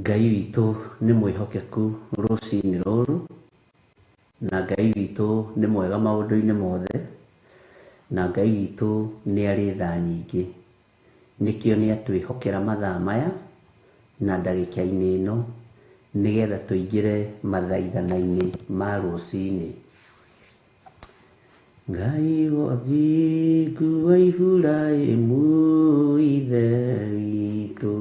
Ngai witũ nĩ mwĩhokeku rũcinĩ rũrũ, na Ngai witũ nĩ mwega maũndũ-inĩ mothe, na Ngai witũ nĩ arĩ tha nyingĩ. Nĩkĩo nĩ atwĩhokera mathaa maya na ndagĩka-inĩ ĩno, nĩgetha tũingĩre mathaithana-inĩ ma rũcinĩ. Ngai wa ũthingu wa Iburahĩmu ithe witũ,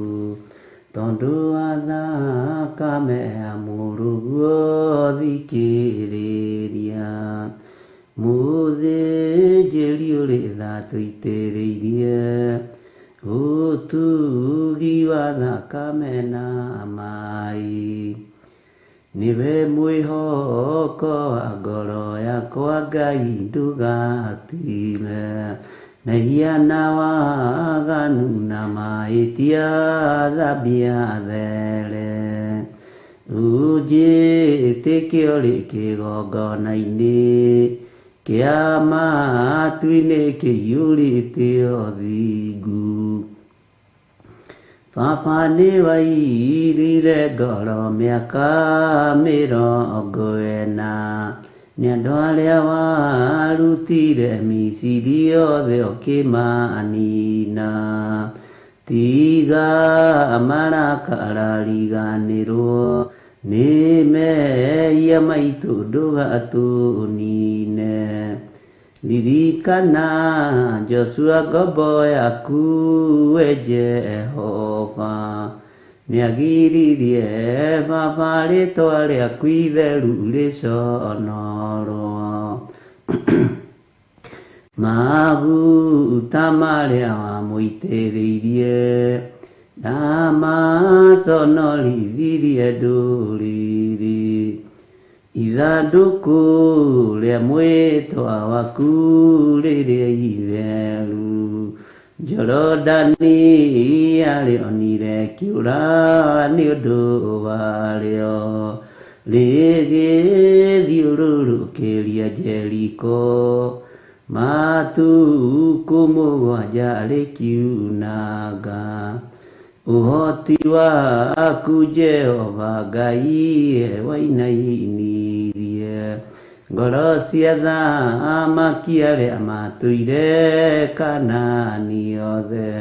tondũ wa thakame ya mũrũguo thikĩrĩria, mũthĩnjĩri ũrĩ tha tũitĩrĩirie, ũtugi wa thakame na maĩ. Nĩwe mwĩhoko wa ngoro yakwa Ngai ndũgatire, mehia na waganu na mahĩtia thambia there. Ũnjĩtĩke ũrĩ kĩgongona-inĩ kĩa matu-inĩ kĩiyũrĩte ũthingu. Baba nĩ wairire ngoro mĩaka 40, nĩ andũ arĩa warutire Misiri othe ũkĩmanina. Tiga marakara riganĩrwo nĩ mehia maitũ ndũgatũnine. Ririkana Joshua ngombo yaku we Jehova, Nĩagiririe Baba rĩtwa rĩaku itheru rĩconorwo. Maguta marĩa wamũitĩrĩirie ndamaconorithirie ndũrĩrĩ. Ithandũkũ rĩa mwĩtwa waku rĩrĩa itheru, Jorodani arĩonire kĩũra nĩ ũndũ warĩo, rĩgĩthiũrũrũkĩria Jeriko, matukũ mũgwanja rĩkiunanga. Ũhoti waku Jehova Ngai wainainirie ngoro cia athamaki arĩa matũire Kanaani othe,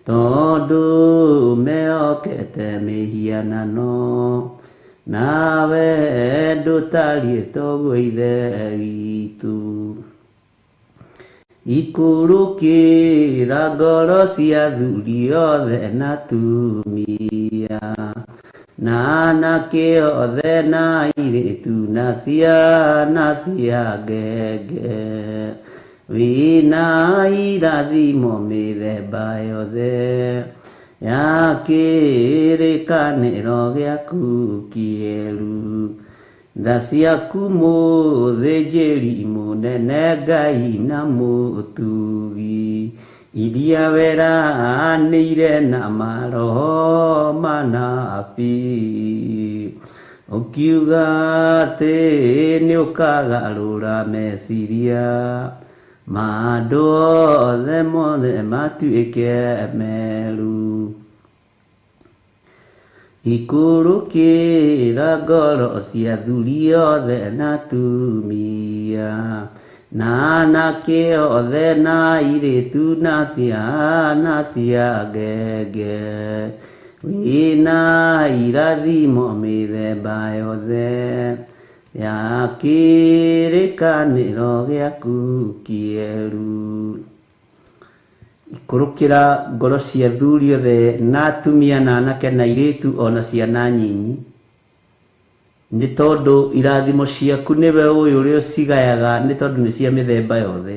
tondũ mehokete mĩhianano, nawe ndũtariĩ toguo Ithe witũ. Ikũrũkĩra ngoro cia athuri othe na atumia, na anake othe na airĩtu na ciana cia ngenge, wĩna irathimo mĩthemba yothe ya kĩrĩkanĩro gĩaku kĩerũ. Tha ciaku mũthĩnjĩri mũnene Ngai na mũtugi, iria weranĩire na maroho manabii, ũkiuga atĩ nĩũkagarũra meciria ma andũ othe mothe matuĩke meru. Ikũrũkĩra ngoro cia athuri othe na atumia, na anake othe na airĩtu na ciana cia ngenge, wĩna irathimo mĩthemba yothe ya kĩrĩkanĩro gĩaku kĩerũ. Ikũrũkĩra ngoro cia athuri othe na atumia na anake na airĩtu ona ciana nyinyi, nĩ tondũ irathimo ciaku nĩwe ũyũ ũrĩa ũcigayaga, nĩ tondũ nĩ cia mĩthemba yothe.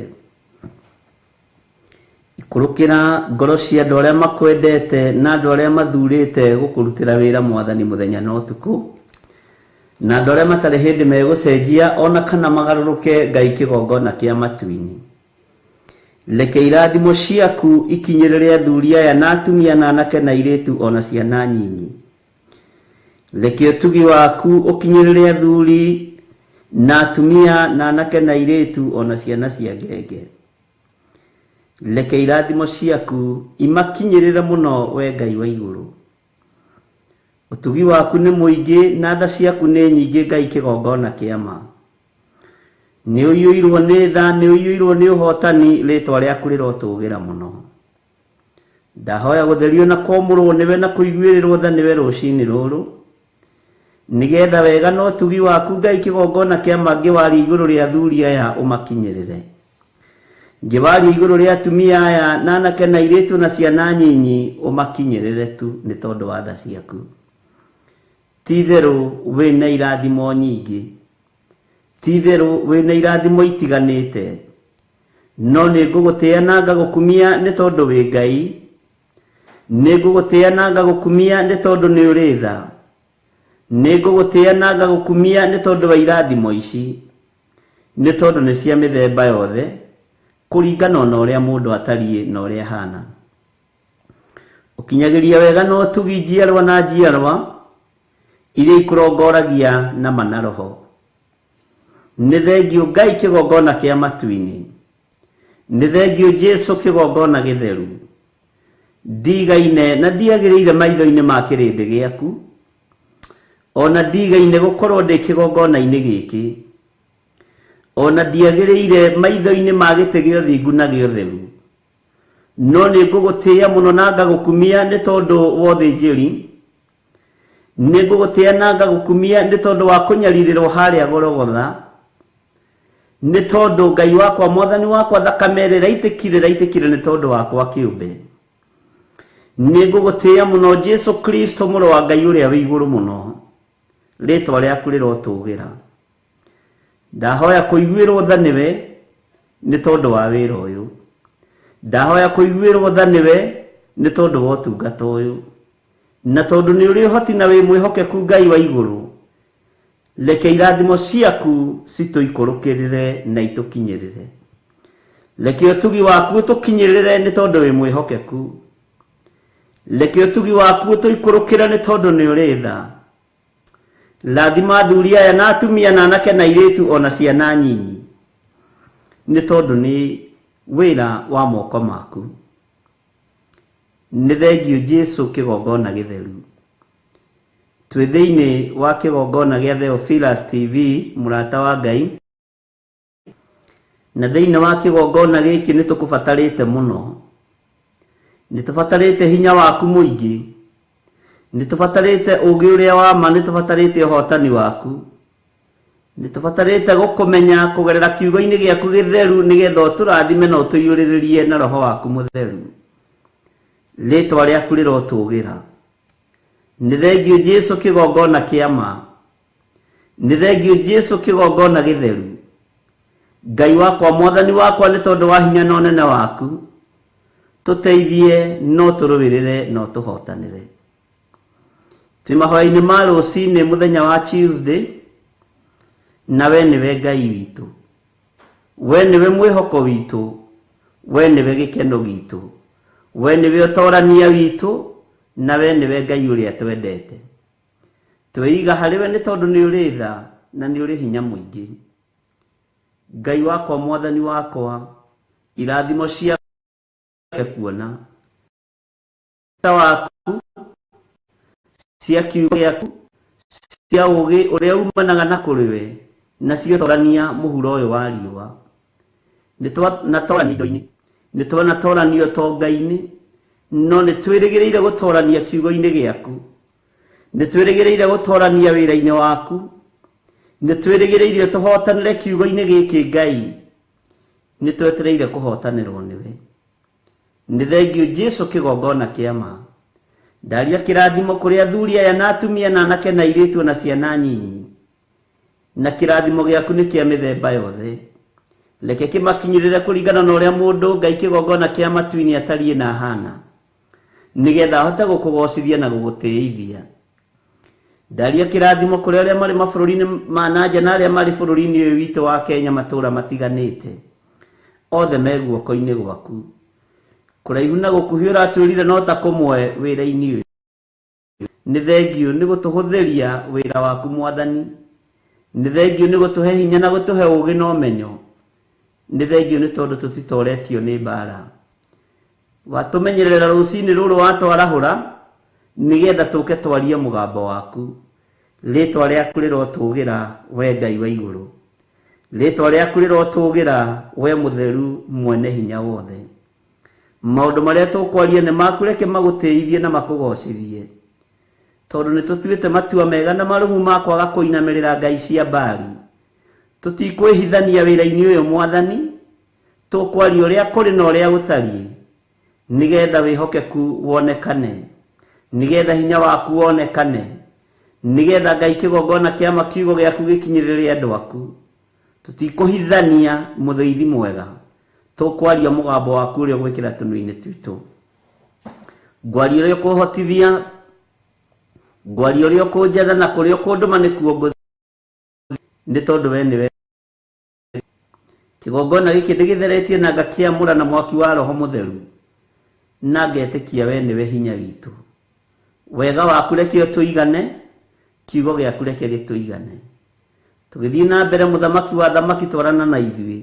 Ikũrũkĩra ngoro cia andũ arĩa makwendete na andũ arĩa mathurĩte gũkũrutĩra wĩra Mwathani mũthenya na ũtukũ, na andũ arĩa matarĩ hĩndĩ megũcenjia ona kana magarũrũke Ngai kĩgongona kĩa matu-inĩ. Reke irathimo ciaku ikinyĩrĩre athuri aya na atumia na anake na airĩtu ona ciana nyinyi. Reke ũtugi waku ũkinyĩrĩre athuri na atumia na anake na airĩtu ona ciana cia ngenge. Reke irathimo ciaku imakinyĩrĩre mũno we Ngai wa igũrũ. Ũtugi waku nĩ mũingĩ na tha ciaku nĩ nyingĩ Ngai kĩgongona kĩa ma. Nĩ ũiyũirwo nĩ tha, nĩ ũiyũirwo nĩ ũhotani, rĩtwa rĩaku rĩrotũgĩra mũno. Ndahoya gũtherio na kwamũrwo nĩwe na kũiguĩrĩrwo tha nĩwe rũcinĩ rũrũ, nĩgetha wega na ũtugi waku Ngai kĩgongona kĩa ma ngĩwaria igũrũ rĩa athuri aya ũmakinyĩrĩre. Ngĩwaria igũrũ rĩa atumia aya na anake na airĩtu na ciana nyinyi ũmakinyĩrĩre tu nĩ tondũ wa tha ciaku. Ti itherũ wĩna irathimo nyingĩ, ti itherũ wĩna irathimo itiganĩte, no nĩ ngũgũtĩĩa na ngagũkumia nĩ tondũ wĩ Ngai, nĩ ngũgũtĩĩa na ngagũkumia nĩ tondũ nĩ ũrĩ tha, nĩ ngũgũtĩĩa na ngagũkumia nĩ tondũ wa irathimo ici, nĩ tondũ nĩ cia mĩthemba yothe, kũringana na ũrĩa mũndũ atariĩ na ũrĩa ahana. Ũkinyagĩria wega na ũtugi njiarwa na njiarwa iria ikũrongoragia na ma na roho. Nĩ thengio Ngai kĩgongona kĩa matu-inĩ, nĩ thengio Jesũ kĩgongona gĩtheru. Ndigaine na ndiagĩrĩire maitho-inĩ ma kĩrĩndĩ gĩaku, ona ndigaine gũkorwo ndĩ kĩgongona-inĩ gĩkĩ, ona ndiagĩrĩire maitho-inĩ ma gĩtĩ gĩa ũthingu na gĩa ũtheru, no nĩ ngũgũtĩĩa mũno na ngagũkumia nĩ tondũ wa ũthĩnjĩri, nĩ ngũgũtĩĩa na ngagũkumia nĩ tondũ wa kũnyarirĩrwo harĩa Golgotha, nĩ tondũ Ngai wakwa Mwathani wakwa thakame ĩrĩa ĩraitĩkire ĩraitĩkire nĩ tondũ wakwa kĩũmbe. Nĩ ngũgũtĩĩa mũno Jesu Kristo mũrũ wa Ngai ũrĩa wĩ igũrũ mũno. Rĩtwa rĩaku rĩrotũgĩra. Ndahoya kũiguĩrwo tha nĩwe nĩ tondũ wa wĩra ũyũ. Ndahoya kũiguĩrwo tha nĩwe nĩ tondũ wa ũtungata ũyũ. Na tondũ nĩ ũrĩ ũhoti na wĩ mwĩhokeku Ngai wa igũrũ, reke irathimo ciaku citũikũrũkĩrĩre na itũkinyĩrĩre. Reke ũtugi waku ũtũkinyĩrĩre nĩ tondũ wĩ mwĩhokeku. Reke ũtugi waku ũtũikũrũkĩre nĩ tondũ nĩ ũrĩ tha. Rathima athuri aya na atumia na anake na airĩtu ona ciana nyinyi, nĩ tondũ nĩ wĩra wa moko maku. Nĩ thengiũ Jesu kĩgongona gĩtheru. Twĩ thĩinĩ wa kĩgongona gĩa Theophilus TV, mũrata wa Ngai, na thĩinĩ wa kĩgongona gĩkĩ nĩ tũkũbatarĩte mũno. Nĩ tũbatarĩte hinya waku mũingĩ, nĩ tũbatarĩte ũũgĩ ũrĩa wa ma, nĩ tũbatarĩte ũhotani waku, nĩ tũbatarĩte gũkũmenya kũgerera kiugo-inĩ gĩaku gĩtheru, nĩgetha ũtũrathime na ũtũiyũrĩrĩrie na roho waku mũtheru. Rĩtwa rĩaku rĩrotũgĩra. Nĩ thengiũ Jesu kĩgongona kĩa ma. Nĩ thengiũ Jesu kĩgongona gĩtheru. Ngai wakwa, mwathani wakwa, nĩ tondũ wa hinya na ũnene waku, tũteithie no tũrũĩrĩre no tũhotanĩre. Twĩ mahoya-inĩ ma rũcinĩ mũthenya wa Tuesday, na we nĩwe Ngai witũ, we nĩwe mwĩhoko witũ, we nĩwe gĩkeno gitũ, we nĩwe ũtorania witũ, na we nĩwe Ngai ũrĩa twendete. Twĩiga harĩ we nĩ tondũ nĩ ũrĩ tha na nĩ ũrĩ hinya mũingĩ. Ngai wakwa, mwathani wakwa, irathimo cia kuona waku cia kiugo gĩaku cia ũũgĩ ũrĩa umanaga na kũrĩ we, nacio torania mũhuro ũyũ wa riũa. Nĩ twanatorania indo-inĩ, nĩ twanatorania ũtonga-inĩ, no nĩ twĩrĩgĩrĩire gũtorania kiugo-inĩ gĩaku. Nĩ twĩrĩgĩrĩire gũtorania wĩra-inĩ waku. Nĩ twĩrĩgĩrĩire tũhotanĩre kiugo-inĩ gĩkĩ Ngai. Nĩ twetereire kũhotanĩrwo nĩwe. Nĩ thengiũ Jesu kĩgongona kĩa ma. Ndaria kĩrathimo kũrĩ athuri aya na atumia na anake na airĩtu na ciana nyinyi. Na kĩrathimo gĩaku nĩ kĩa mĩthemba yothe. Reke kĩmakinyĩrĩre kũringana na ũrĩa mũndũ Ngai kĩgongona kĩa matu-inĩ atariĩ na ahana, nĩgetha ahote gũkũgocithia na gũgũtĩithia. Ndaria kĩrathimo kũrĩ arĩa marĩ mabũrũri-inĩ ma na nja na arĩa marĩ bũrũri-inĩ ũyũ witũ wa Kenya matũũra matiganĩte. Othe me guoko-inĩ gwaku. Kũraihu na gũkuhĩ ũratwĩrire no ta kũmwe wĩra-inĩ ũyũ. Nĩ thengiũ nĩ gũtũhũthĩria wĩra waku mwathani. Nĩ thengiũ nĩ gũtũhe hinya na gũtũhe ũũgĩ na ũmenyo. Nĩ thengiũ nĩ tondũ tũtitoretio nĩ mbara. Watũmenyerera rũcinĩ rũrũ watwarahũra, nĩgetha tũke twarie mũgambo waku. Rĩtwa rĩaku rĩrotũgĩra, we Ngai wa igũrũ. Rĩtwa rĩaku rĩrotũgĩra, we mũtheru mwene hinya wothe. Maũndũ marĩa tũkwaria nĩ maku, reke magũtĩithie na makũgocithie. Tondũ nĩ tũtuĩte matua mega na marũmu ma kwaga kũinamĩrĩra ngai cia Baali. Tũtikwĩhithania wĩra-inĩ ũyũ mwathani, tũkwaria ũrĩa kũrĩ na ũrĩa gũtariĩ, nĩgetha wĩhokeku wonekane, nĩgetha hinya waku wonekane, nĩgetha Ngai kĩgongona kĩa ma kiugo gĩaku gĩkinyĩrĩre andũ aku. Tũtikũhithania mũthĩithi mwega, tũkwaria mũgambo waku ũrĩa ũgwĩkĩra tũnua-inĩ twitũ. Ngwaria ũrĩa ũkũhotithia, ngwaria ũrĩa ũkũnjatha na kũrĩa ũkũndũma nĩkuo ngũthiĩ, nĩ tondũ we nĩwe. Kĩgongona gĩkĩ ndĩgĩtheretie na ngakĩamũra na mwaki wa Roho Mũtheru, na ngetĩkia we nĩwe hinya witũ. Wega waku reke ũtũigane, kiugo gĩaku reke gĩtũigane. Tũgĩthiĩ na mbere mũthamaki wa thamaki twarana na ithuĩ.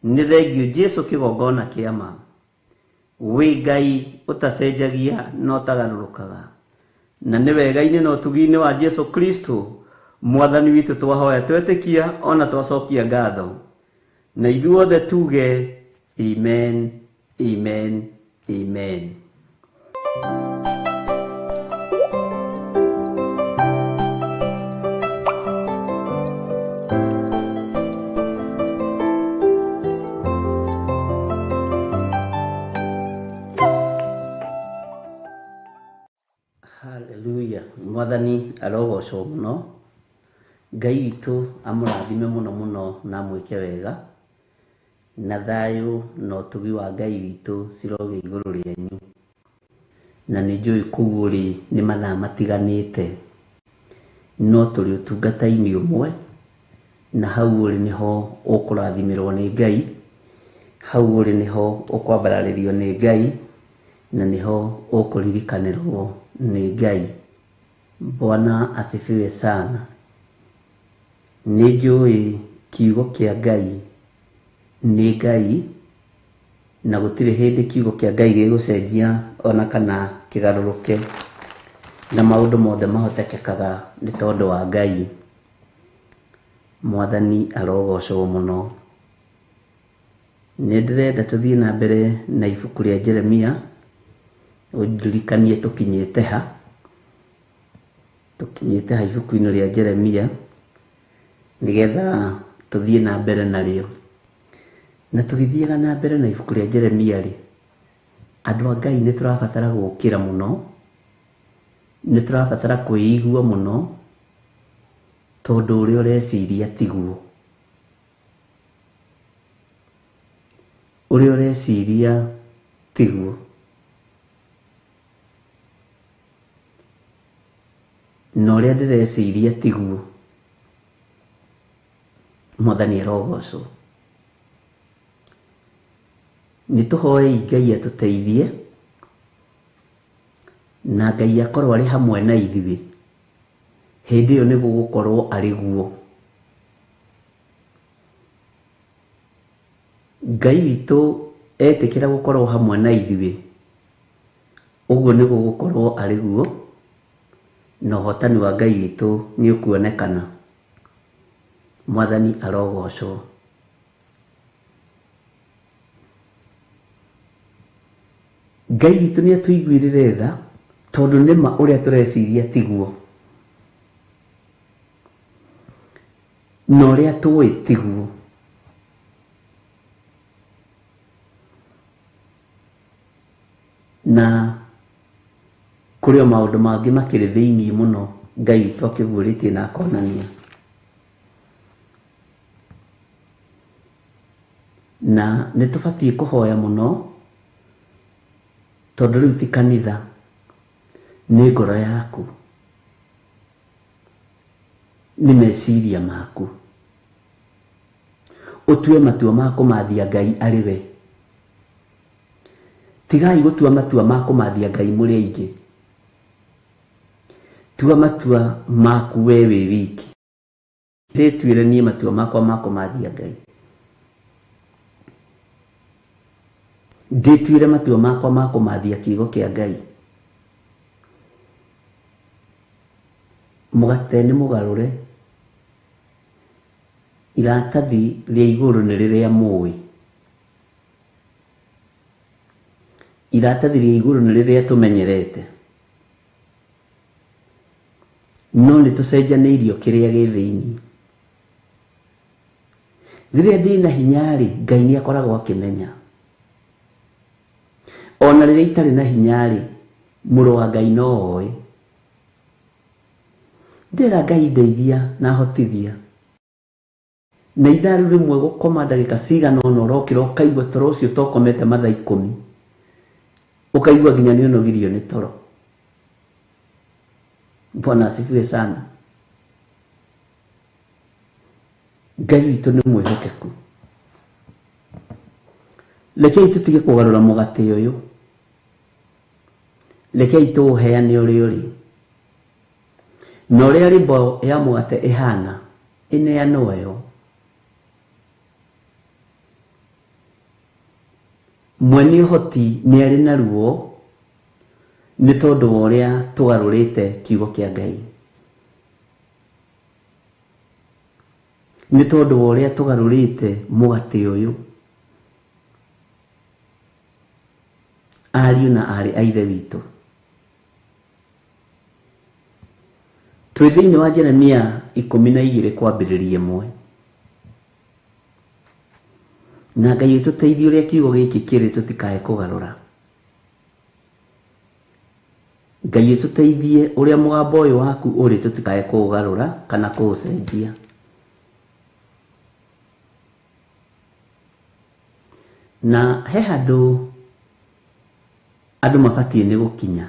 Nĩ thengiũ Jesu kĩgongona kĩa ma. Wĩ Ngai ũtacenjagia na ũtagarũrũkaga. Na nĩ wega-inĩ na ũtugi-inĩ wa Jesu Kristo mwathani witũ twahoya twetĩkia ona twacokia ngatho. Na ithuothe tuge amen, amen, amen. arogocwo mũno. Ngai witũ amũrathime mũno mũno na amwĩke wega. Na thayũ na ũtugi wa Ngai witũ cirogĩa igũrũ rĩanyu. Na nĩ njũĩ kũu ũrĩ nĩ mathaa matiganĩte, no tũrĩ ũtungata-inĩ ũmwe, na hau ũrĩ nĩho ũkũrathimĩrwo nĩ Ngai, hau ũrĩ nĩho ũkwambararĩrio nĩ Ngai, na nĩho ũkũririkanĩrwo nĩ Ngai. Bwana asifiwe sana. Nĩ njũĩ kiugo kĩa Ngai nĩ Ngai, na gũtirĩ hĩndĩ kiugo kĩa Ngai gĩgũcenjia ona kana kĩgarũrũke, na maũndũ mothe mahotekekaga nĩ tondũ wa Ngai. Mwathani arogocwo mũno. Nĩ ndĩrenda tũthiĩ na mbere na ibuku rĩa Jeremia, ũndirikanie tũkinyĩte ha. Tũkinyĩte ha ibuku-inĩ rĩa Jeremia, nĩgetha tũthiĩ na mbere narĩo. Na tũgĩthiaga na mbere na ibuku rĩa Jeremia rĩ, andũ a Ngai nĩ tũrabatara gũkĩra mũno, nĩ tũrabatara kwĩigua mũno, tondũ ũrĩa ũreciria tiguo. Ũrĩa ũreciria tiguo. Na ũrĩa ndĩreciria tiguo. Mwathani arogocwo. Nĩ tũhoei Ngai atũteithie, na Ngai akorwo arĩ hamwe na ithuĩ, hĩndĩ ĩyo nĩ gũgũkorwo arĩ guo. Ngai witũ etĩkĩra gũkorwo hamwe na ithuĩ, ũguo nĩ gũgũkorwo arĩ guo, na ũhotani wa Ngai witũ nĩ ũkuonekana. Mwathani arogocwo. Ngai witũ nĩ atũiguĩrĩre tha, tondũ nĩma ũrĩa tũreciria tiguo, na ũrĩa tũĩ tiguo. Na kũrĩ o maũndũ mangĩ makĩrĩ thĩiniĩ mũno Ngai witũ akĩguũrĩtie na akonania. Na nĩ tũbatiĩ kũhoya mũno, tondũ rĩu ti kanitha, nĩ ngoro yaku, nĩ meciria maku. Ũtue matua ma kũmathia Ngai arĩ we. Tigai gũtua matua ma kũmathia Ngai mũrĩ aingĩ. Tua matua maku we wĩ wiki. Ndĩtuĩre niĩ matua makwa ma kũmathia Ngai. Ndĩtuĩre matua makwa ma kũmathia kiugo kĩa Ngai. Mũgate nĩ mũgarũre, iratathi rĩa igũrũ nĩ rĩrĩa mũĩ. Iratathi rĩa igũrũ nĩ rĩrĩa tũmenyerete, no nĩ tũcenjanĩirio kĩrĩa gĩ thĩinĩ. Rĩrĩa ndĩna hinya rĩ, Ngai nĩ akoragwo akĩmenya. Ona rĩrĩa itarĩ na hinya rĩ, mũrũ wa Ngai no oĩ. Ndĩra Ngai ndeithia na hotithia. Na ithaa rĩu rĩmwe gũkoma ndagĩka cigana ũna ũrokĩra ũkaigua toro ũcio tokomete mathaa 10. Ũkaigua nginya nĩ ũnogirio nĩ toro. Bwana asifiwe sana. Ngai witũ nĩ mwĩhokeku. Rekei tũtige kũgarũra mũgate ũyũ. Rekei tũũheane ũrĩa ũrĩ. Na ũrĩa rĩmbo ya mũgate ĩhana, ĩneanwo yo. Mwene ũhoti nĩ arĩ na ruo nĩ tondũ wa ũrĩa tũgarũrĩte kiugo kĩa Ngai. Nĩ tondũ wa ũrĩa tũgarũrĩte mũgate ũyũ. Ariũ na aarĩ a Ithe witũ. Twĩ thĩinĩ wa Jeremia 12 kwambĩrĩria 1. Na Ngai ũtũteithie ũrĩa kiugo gĩkĩ kĩrĩ tũtikae kũgarũra. Ngai ũtũteithie ũrĩa mũgambo ũyũ waku ũrĩ tũtikae kũũgarũra kana kũũcenjia. Na he handũ andũ mabatiĩ nĩ gũkinya.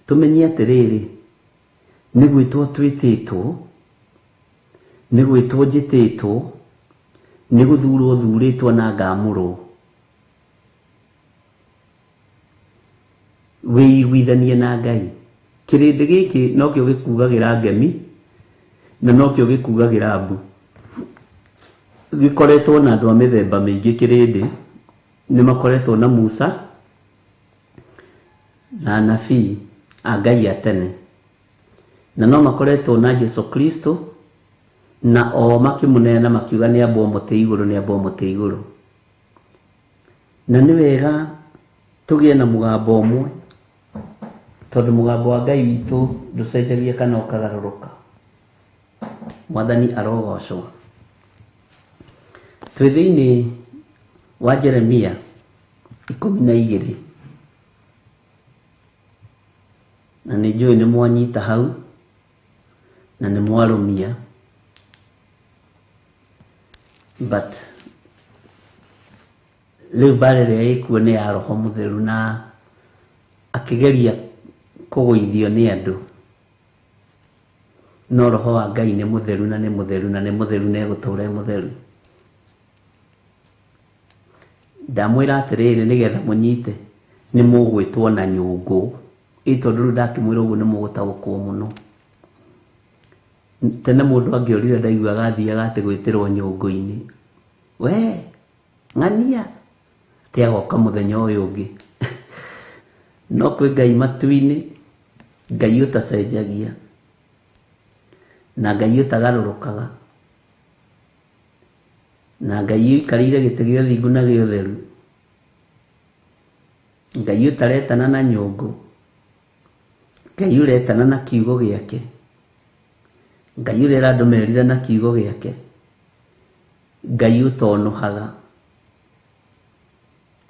Tũmenye atĩrĩrĩ, nĩ gwĩtwo twĩtĩtwo, nĩ gwĩtwo njĩtĩtwo, nĩ gũthurwo thurĩtwo na ngamũrwo. Wĩiguithanie na Ngai. Kĩrĩndĩ gĩkĩ nokĩo gĩkugagĩra ngemi na nokĩo gĩkugagĩra mbu. Gĩkoretwo na andũ a mĩthemba mĩingĩ kĩrĩndĩ, nĩ makoretwo na Musa na anabii a Ngai a tene, na no makoretwo na Jesu Kristo, na o makĩmũneana makiuga nĩ ambwo mũtĩ igũrũ, nĩ ambwo mũtĩ igũrũ. Na nĩ wega tũgĩe na mũgambo ũmwe, tondũ mũgambo wa Ngai witũ ndũcenjagia kana ũkagarũrũka. Mwathani arogocwo. Twĩ thĩinĩ wa Jeremia 12, na nĩ njũĩ nĩ mwanyita hau na nĩ mwarũmia, but rĩu mbara ĩrĩa ĩkuo nĩ ya Roho Mũtheru na akĩgeria kũgũithio nĩ andũ, no Roho wa Ngai nĩ mũtheru na nĩ mũtheru na nĩ mũtheru na egũtũũra e mũtheru. Ndamwĩra atĩrĩrĩ nĩgetha mũnyite, nĩ mũgwĩtwo na nyũngũ. Ĩ tondũ rĩu ndakĩmwĩra ũguo nĩ mũgũtaũkwo mũno. Tene mũndũ angĩorire ndaiguaga athiaga atĩ gwĩtĩrwo nyũngũ-inĩ. We ng'ania atĩ agoka mũthenya ũyũ ũngĩ. No kwĩ Ngai matu-inĩ, Ngai ũtacenjagia na Ngai ũtagarũrũkaga na Ngai ũikarĩire gĩtĩ gĩa ũthingu na gĩa ũtheru, Ngai ũtaretana na nyũngũ, Ngai ũretana na kiugo gĩake, Ngai ũrera andũ merire na kiugo gĩake, Ngai ũtonũhaga.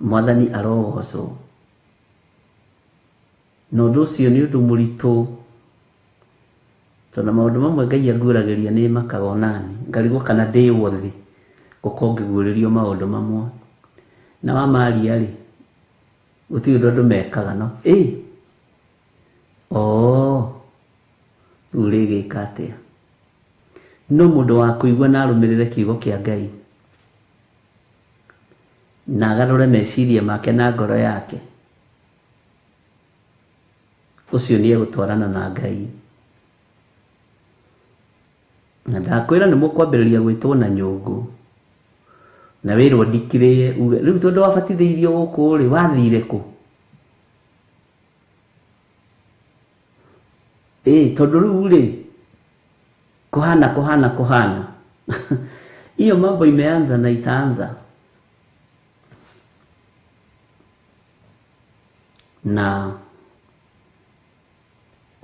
Mwathani arogocwo. Na ũndũ ũcio nĩ ũndũ mũritũ, tondũ maũndũ mamwe Ngai anguũragĩria nĩ makaga onani, ngarigwo kana ndĩ worthy gũkorwo ngĩguũrĩrio maũndũ mamwe. Na wamaria rĩ, gũtirĩ ũndũ andũ mekaga no ĩ oo rĩu ũrĩgĩka atĩa? No mũndũ wa kũigua na arũmĩrĩre kiugo kĩa Ngai na agarũre meciria make na ngoro yake, ũcio nĩ egũtwarana na Ngai. Na ndakwĩra nĩ mũkwambĩrĩria gwĩtwo na nyũngũ na wĩrwo ndikirĩe uge rĩu tondũ wabatithĩirio gũkũ rĩ, wathire kũ? Ĩ tondũ rĩu rĩ kuhana kuhana kuhana hiyo mambo imeanza na itaanza. Na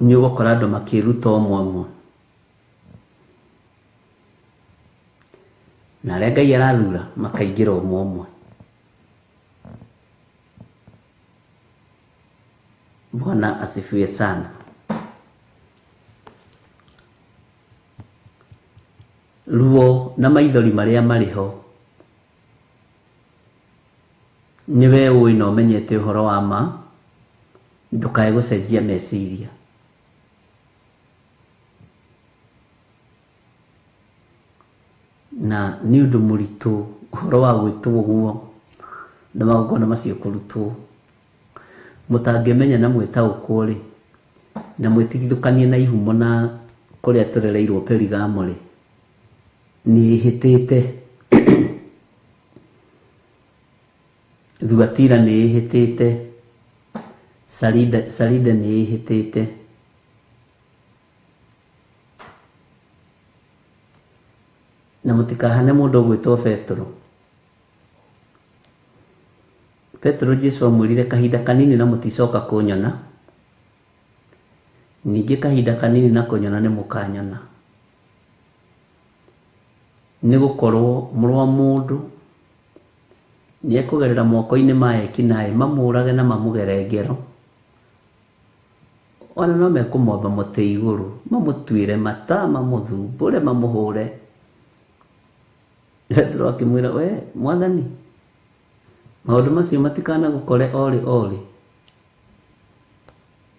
nĩ ũgũkora andũ makĩruta ũmwe ũmwe, na arĩa Ngai arathura makaingĩra ũmwe ũmwe. Bwana asifiwe sana. Ruo na maithori marĩa marĩ ho nĩwe ũĩ na ũmenyete ũhoro wa ma, ndũkae gũcenjia meciria. Na nĩ ũndũ mũritũ ũhoro wa gwĩtwo ũguo na magongona macio kũrutwo. Mũtangĩmenya na mwĩtaũkwo rĩ, na mwĩtigithũkanie na ihumo na kũrĩa tũrereirwo Perigamo rĩ, nĩ ĩhĩtĩte. Thuatira nĩ ĩhĩtĩte, Saride nĩ ĩhĩtĩte. Na mũtikahane mũndũ ũgwĩtwo Petero. Petero Jesu amwĩrire kahinda kanini na mũticoka kũnyona, ningĩ kahinda kanini na kũnyona nĩ mũkanyona. Nĩ gũkorwo mũrũ wa mũndũ Nĩ ekũgerera moko-inĩ ma ekinaĩ mamũrage na mamũgere ngero. Ona no mekũmwamba mũtĩ igũrũ, mamũtuĩre mata, mamũthumbũre, mamũhũre. Petero akĩmwĩra, we Mwathani, maũndũ macio matikanagũkore orĩ orĩ.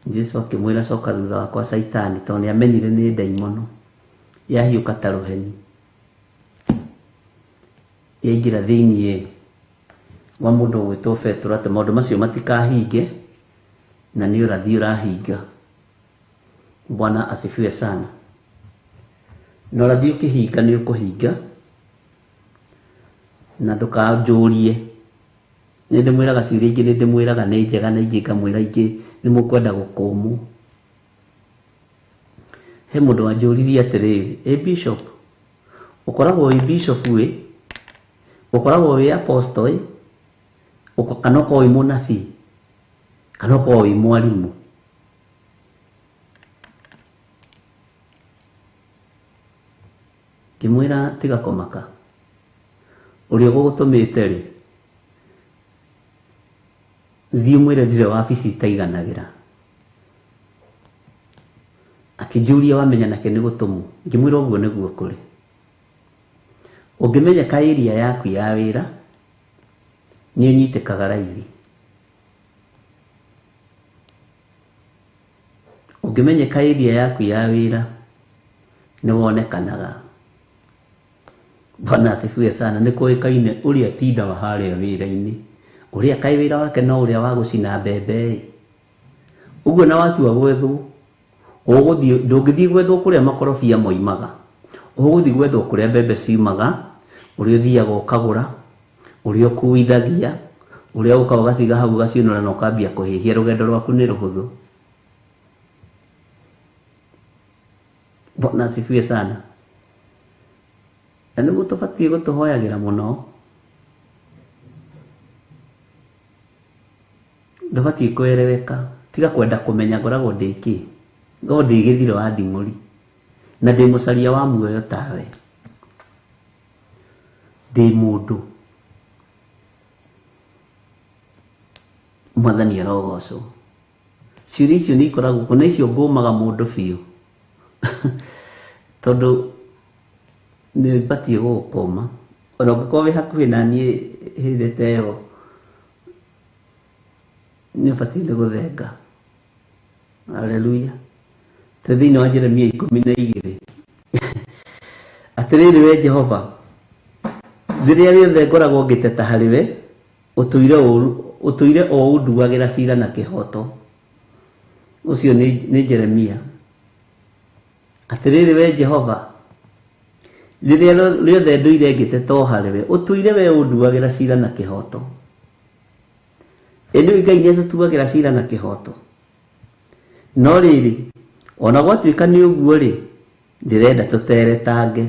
Jesu akĩmwĩra, coka thutha wakwa Caitani, tondũ nĩ amenyire nĩ ndaimono yahiũka ta rũheni yaingĩra thĩiniĩ wa mũndũ ũgwĩtwo Petero atĩ maũndũ macio matikahinge, na nĩ ũrathi ũrahinga. Bwana asifiwe sana. Na ũrathi ũkĩhinga nĩ ũkũhinga, na ndũkanjũrie. Nĩ ndĩmwĩraga ciũria ingĩ, nĩ ndĩmwĩraga nĩ njega, na ingĩ ngamwĩra ingĩ nĩ mũkwenda gũkũmwo. He mũndũ wanjũririe atĩrĩrĩ, ĩ bishop, ũkoragwo wĩ bishop ĩ, ũkoragwo wĩ apostle ĩ, kana ũkoragwo wĩ mũnabii, kana ũkoragwo wĩ mwarimũ? Ngĩmwĩra tiga kũmaka, ũrĩa ũgũgũtũmĩte rĩ, thiĩ ũmwĩre ndirĩ wabici itaiganagĩra. Akĩnjũria wamenya nake nĩ gũtũmwo, ngĩmwĩra ũguo nĩguo kũrĩ. Ũngĩmenyeka area yaku ya wĩra, nĩ ũnyitĩkaga raithi. Ũngĩmenyeka area yaku ya wĩra, nĩ wonekanaga. Bwana asifiwe sana. Nĩ kũĩkaine ũrĩa tindaga harĩa wĩra-inĩ, ũrĩa kaĩ wĩra wake no ũrĩa wa gũcina mbembe ĩ. Ũguo na watua gwethwo, ũgũthiĩ, ndũngĩthiĩ gwethwo kũrĩa makorobia moimaga, ũgũthiĩ gwethwo kũrĩa mbembe ciumaga, ũrĩa ũthiaga ũkagũra, ũrĩa ũkuithagia, ũrĩa ũkaga ũgaciga hau ũgaciũnũra na ũkambia kũhĩhia, rũgendo rwaku nĩ rũhũthũ. Bwana asifiwe sana. Na nĩ mũtũbatiĩ gũtũhoyagĩra mũno. Ndũbatiĩ kwereweka, tiga kwenda kũmenya ngoragwo ndĩ kĩ, ngoragwo ndĩ gĩthiro wa nding'ũri, na ndĩ mũcaria wa muoyo tawe. Ndĩ mũndũ. Mwathani arogocwo. Ciũria icio nĩ ikoragwo kuo, na icio ngũmaga mũndũ biũ. Tondũ nĩ batiĩ gũgũkũma. Ona ũngĩkorwo wĩ hakuhĩ na niĩ hĩndĩ ta ĩyo, nĩ ũbatiĩ nĩ gũthenga. Haleluya. Twĩ thĩinĩ wa Jeremia 12. Atĩrĩrĩ we Jehova, rĩrĩa rĩothe ngoragwo ngĩteta harĩ we, ũtũire o ũnduagĩra cira na kĩhooto. Ũcio nĩ Jeremia. Atĩrĩrĩ we Jehova, rĩrĩa rĩothe ndũire ngĩteta o harĩ we, ũtũire we ũnduagĩra cira na kĩhooto. Ĩ nĩũĩ Ngai nĩatũtuagĩra cira na kĩhooto. No rĩrĩ, ona gwatuĩka nĩ ũguo rĩ, ndĩrenda tũteretange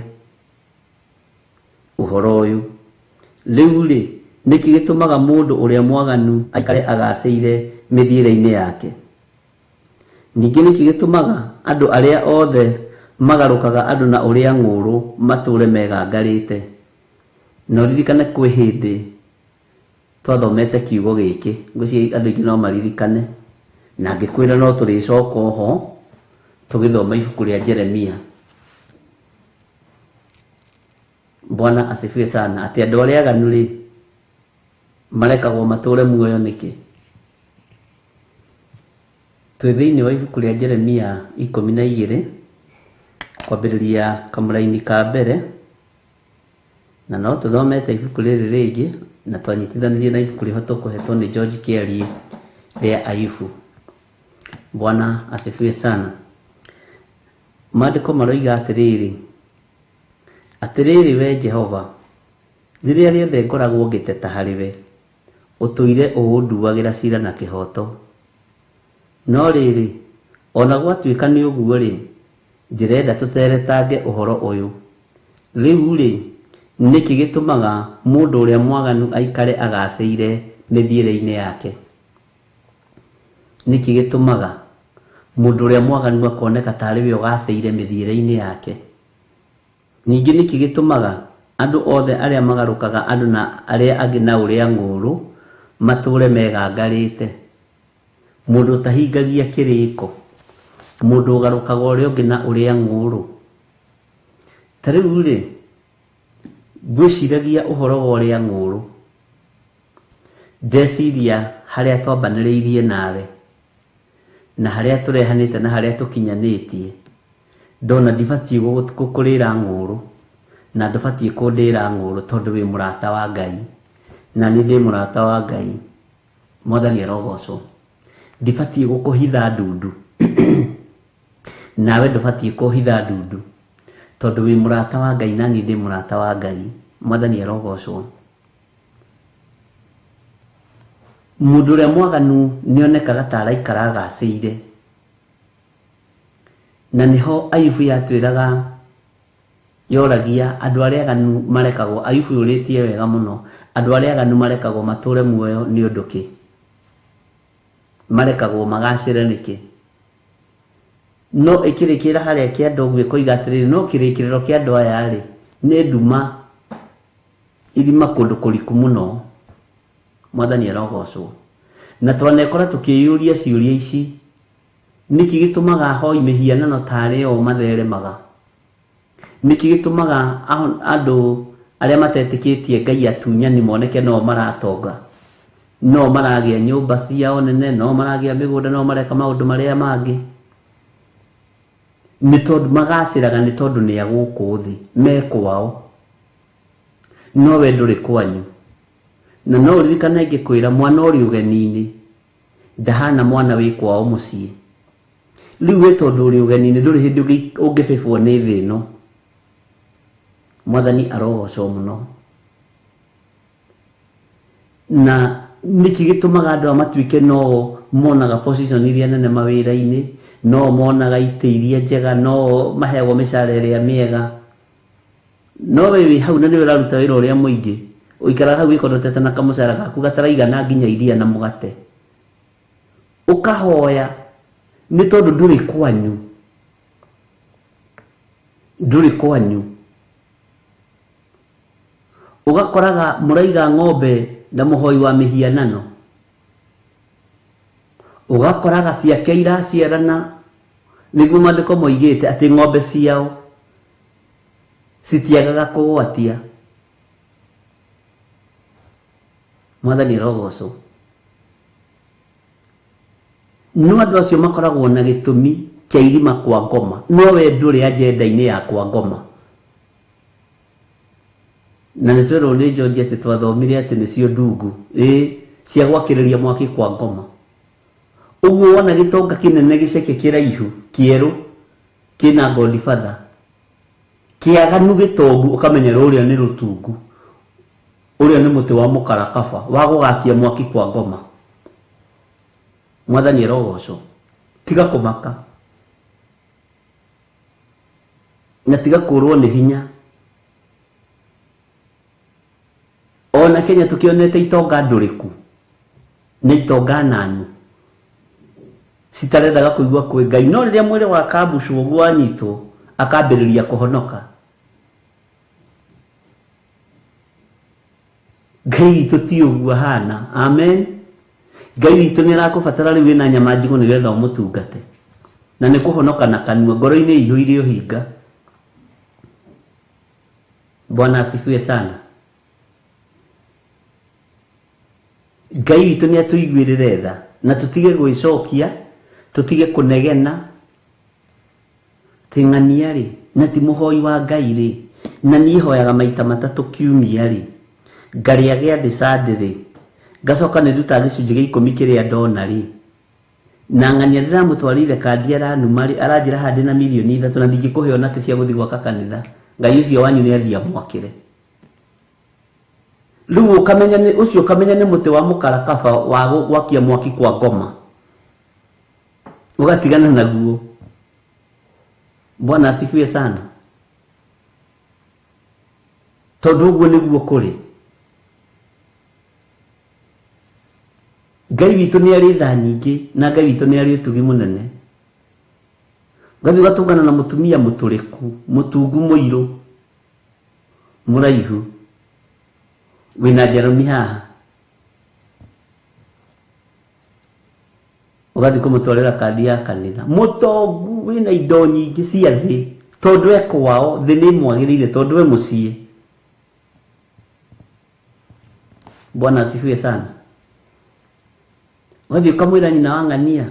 ũhoro ũyũ. Rĩu rĩ, nĩkĩ gĩtũmaga mũndũ ũrĩa mwaganu aikare agacĩire mĩthiĩre-inĩ yake? Ningĩ nĩkĩ gĩtũmaga andũ arĩa othe magarũkaga andũ na ũrĩa ng'ũũrũ matũũre megangarĩte? Na ũririkane kwĩ hĩndĩ twathomete kiugo gĩkĩ, ngwĩciria andũ aingĩ no maririkane, na ngĩkwĩra no tũrĩcoka oho tũgĩthoma ibuku rĩa Jeremia. Bwana asifiwe sana. Atĩ andũ arĩa aganu rĩ, marekagwo matũũre muoyo nĩkĩ? Twĩ thĩinĩ wa ibuku rĩa Jeremia 12, kwambĩrĩria kamũraini ka mbere, na no tũthomete ibuku rĩrĩ rĩngĩ, na twanyitithanirie na ibuku rĩho tũkũhetwo nĩ George Kĩarie rĩa Ayubu. Bwana asifiwe sana. Maandĩko maroiga atĩrĩrĩ, atĩrĩrĩ we Jehova, rĩrĩa rĩothe ngoragwo ngĩteta harĩ we, ũtũire ũũnduagĩra cira na kĩhooto. No rĩrĩ, ona gwatuĩka nĩ ũguo rĩ, ndĩrenda tũteretange ũhoro ũyũ. Rĩu rĩ, nĩkĩ gĩtũmaga mũndũ ũrĩa mwaganu aikare agacĩire mĩthiĩre-inĩ yake? Nĩkĩ gĩtũmaga mũndũ ũrĩa mwaganu akoneka tarĩ we ũgacĩire mĩthiĩre-inĩ yake? Ningĩ nĩkĩ gĩtũmaga Andũ othe arĩa magarũkaga andũ na arĩa angĩ na ũrĩa ng'ũũrũ matũũre megangarĩte. Mũndũ ũtahingagia kĩrĩko, mũndũ ũgarũkaga ũrĩa ũngĩ na ũrĩa ng'ũũrũ. Ta rĩu rĩ, ngwĩciragia ũhoro wa ũrĩa ng'ũũrũ, ndeciria harĩa twambanĩrĩirie nawe, na harĩa tũrehanĩte na harĩa tũkinyanĩtie, ndona ndibatiĩ gũkũrĩra ng'ũũrũ, na ndũbatiĩ kũndĩra ng'ũũrũ tondũ wĩ mũrata wa Ngai, na niĩ ndĩ mũrata wa Ngai. Mwathani arogocwo. Ndibatiĩ gũkũhitha ndundu, nawe ndũbatiĩ kũhitha ndundu, tondũ wĩ mũrata wa Ngai na niĩ ndĩ mũrata wa Ngai. Mwathani arogocwo. Mũndũ ũrĩa mwaganu nĩonekaga ta araikara agacĩire, na nĩho Ayubu yatwĩraga, yoragia andũ arĩa aganu marekagwo, Ayubu yũrĩtie wega mũno, andũ arĩa aganu marekagwo matũre muoyo nĩ ũndũ kĩ? Marekagwo magacĩre nĩkĩ? No ĩkĩrĩkĩra harĩa kĩa andũ ũguo ĩkoiga atĩrĩrĩ, no kĩrĩkĩrĩro kĩa andũ aya rĩ, nĩ nduma, irima kũndũ kũriku mũno. Mwathani arogocwo. Na twanekora tũkĩyũria ciũria ici, nĩkĩ gĩtũmaga ahoi mĩhianano tarĩ o matheremaga? Nĩkĩ gĩtũmaga andũ arĩa matetĩkĩtie Ngai atunyani moneke no maratonga, no maragĩa nyũmba ciao nene, no maragĩa mĩgũnda, no mareka maũndũ marĩa mangĩ? Nĩ tondũ magacĩraga, nĩ tondũ nĩ a gũkũ thĩ, me kwao, no we ndũrĩ kwanyu. Na no ũririkane ngĩkwĩra mwana ũrĩ ũgeni-inĩ ndahana mwana wĩ kwao mũciĩ. Rĩu we tondũ ũrĩ ũgeni-inĩ ndũrĩ hĩndĩ ũngĩbĩbwo nĩ thĩ ĩno. Mwathani arogocwo mũno. Na nĩkĩ gĩtũmaga andũ aya matuĩke no monaga position iria nene mawĩra-inĩ, no monaga itĩ iria njega, no maheagwo mĩcara ĩrĩa mĩega? No we wĩ hau na nĩwe ũraruta wĩra ũrĩa mũingĩ, ũikaraga hau wĩkondotete na kamũcara gaku gataraigana nginya iria na mũgate. Ũkahoya nĩ tondũ ndũrĩ kwanyu, ndũrĩ kwanyu. Ũgakoraga mũraiga ng'ombe na mũhoi wa mĩhianano, ũgakoraga ciake iraciarana, nĩguo maandĩko moigĩte atĩ ng'ombe ciao citiagaga kũgwatia. Mwathani arogocwo. No andũ acio makoragwo na gĩtũmi kĩa irima kwa ngoma, no we ndũrĩ agenda-inĩ ya kwa ngoma. Na nĩ twerwo nĩ George atĩ twathomire atĩ nĩcio ndungu, ĩĩ, cia gwakĩrĩria mwaki kwa ngoma. Ũguo wona gĩtonga kĩnene gĩceke kĩraihu kĩerũ kĩna godfather, kĩaganu gĩtongu, ũkamenya rũrĩa nĩ rũtungu, ũrĩa nĩ mũtĩ wa mũkarakaba wa gũgakia mwaki kwa ngoma. Mwathani arogocwo. Tiga kũmaka na tiga kũrwo nĩ hinya. Ona Kenya tũkĩonete itonga ndũrĩku na itonga nanu citarendaga kũigua kwĩ Ngai, no rĩrĩa mwĩrĩ wa kambucwo ũguo wanyitwo akambĩrĩria kũhonoka. Ngai witũ ti ũguo ahana. Amen. Ngai witũ nĩ arakũbatara rĩu wĩna nyama njigũ nĩgetha ũmũtungate, na nĩ kũhonoka na kanua, ngoro-inĩ ĩihũire ũhinga. Bwana asifiwe sana. Ngai witũ nĩ atũiguĩrĩre tha na tũtige gwĩcokia, tũtige kũnegena ting'ania rĩ, na ti mũhoi wa Ngai rĩ, na niĩ hoyaga maita matatũ kiumia rĩ, ngarĩa gĩathĩ Sunday rĩ, ngacoka nĩ ndutaga gĩcunjĩ gĩa ikũmi kĩrĩa ndona rĩ, na ng'ania ndĩramũtwarĩire kandi aranuma rĩ, aranjĩra haha ndĩna mirioni 3 na ndingĩkũhe onakĩ cia gũthiĩ gwaka kanitha. Ngai ũcio wanyu nĩ athiĩ amwakĩre. Rĩu ũkamenya nĩ ũcio, ũkamenya nĩ mũtĩ wa mũkarakaba wa gwakia mwaki kwa ngoma, ũgatigana naguo. Bwana asifiwe sana. Tondũ ũguo nĩguo kũrĩ. Ngai witũ nĩ arĩ tha nyingĩ, na Ngai witũ nĩ arĩ ũtugi mũnene. Ũgathiĩ ũgatũngana na mũtumia mũtũrĩku, mũtungu mũirũ, Mũraihu wĩna njarũmi haha ũgathiĩ kũmũtwarĩra kandi ya kanitha. Mũtongu wĩna indo nyingĩ cia thĩ, tondũ e kwao thĩ nĩ ĩmwagĩrĩire, tondũ e mũciĩ. Bwana asifiwe sana. Ũgathiĩ ũkamwĩra nyina wa ng'ania,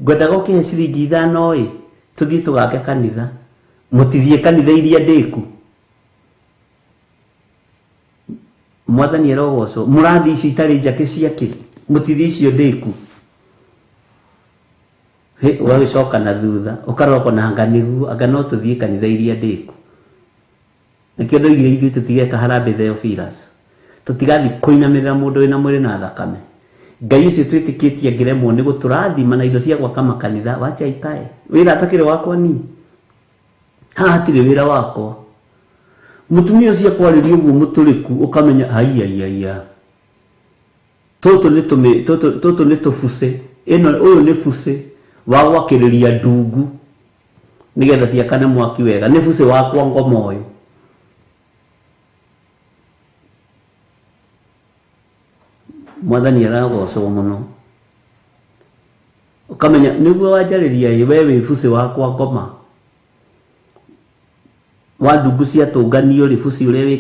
ngwendaga ũkĩhe ciringi 5 ĩ, tũthiĩ tũgake kanitha. Mũtithiĩ kanitha iria ndĩku. Mwathani arogocwo. Mũrathiĩ icio itarĩ njake ciake, mũtithiĩ icio ndĩku. Hĩ, ũgagĩcoka na thutha, ũkarora ũkona anga nĩguo, anga no tũthiĩ kanitha iria ndĩku. Nĩkĩo ndoigire ithuĩ tũtigeka harambee Theophilus. Tũtigathiĩ kũinamĩrĩra mũndũ wĩna mwĩrĩ na thakame. Ngai ũcio twĩtĩkĩtie angĩremwo nĩ gũtũrathima na indo cia gwaka makanitha, wacha ikae. Wĩra atakĩrĩ wakwa niĩ. Haha hatirĩ wĩra wakwa. Mũtumia ũcio akwarĩria ũguo mũtũrĩku, ũkamenya ai ai ai ai. Tũtũ nĩ tũmĩ, tũtũ, tũtũ nĩ tũbucĩ. Ĩno, ũyũ nĩ bucĩ wa gwakĩrĩria ndungu nĩgetha ciakane mwaki wega. Nĩ bucĩ wakwa ngoma ũyũ. Mwathani aragocwo mũno. Ũkamenya nĩguo wanjarĩria ĩ, we wĩ bucĩ wakwa ngoma. Wa ndungu ciatũnganio rĩ, bucĩ ũrĩa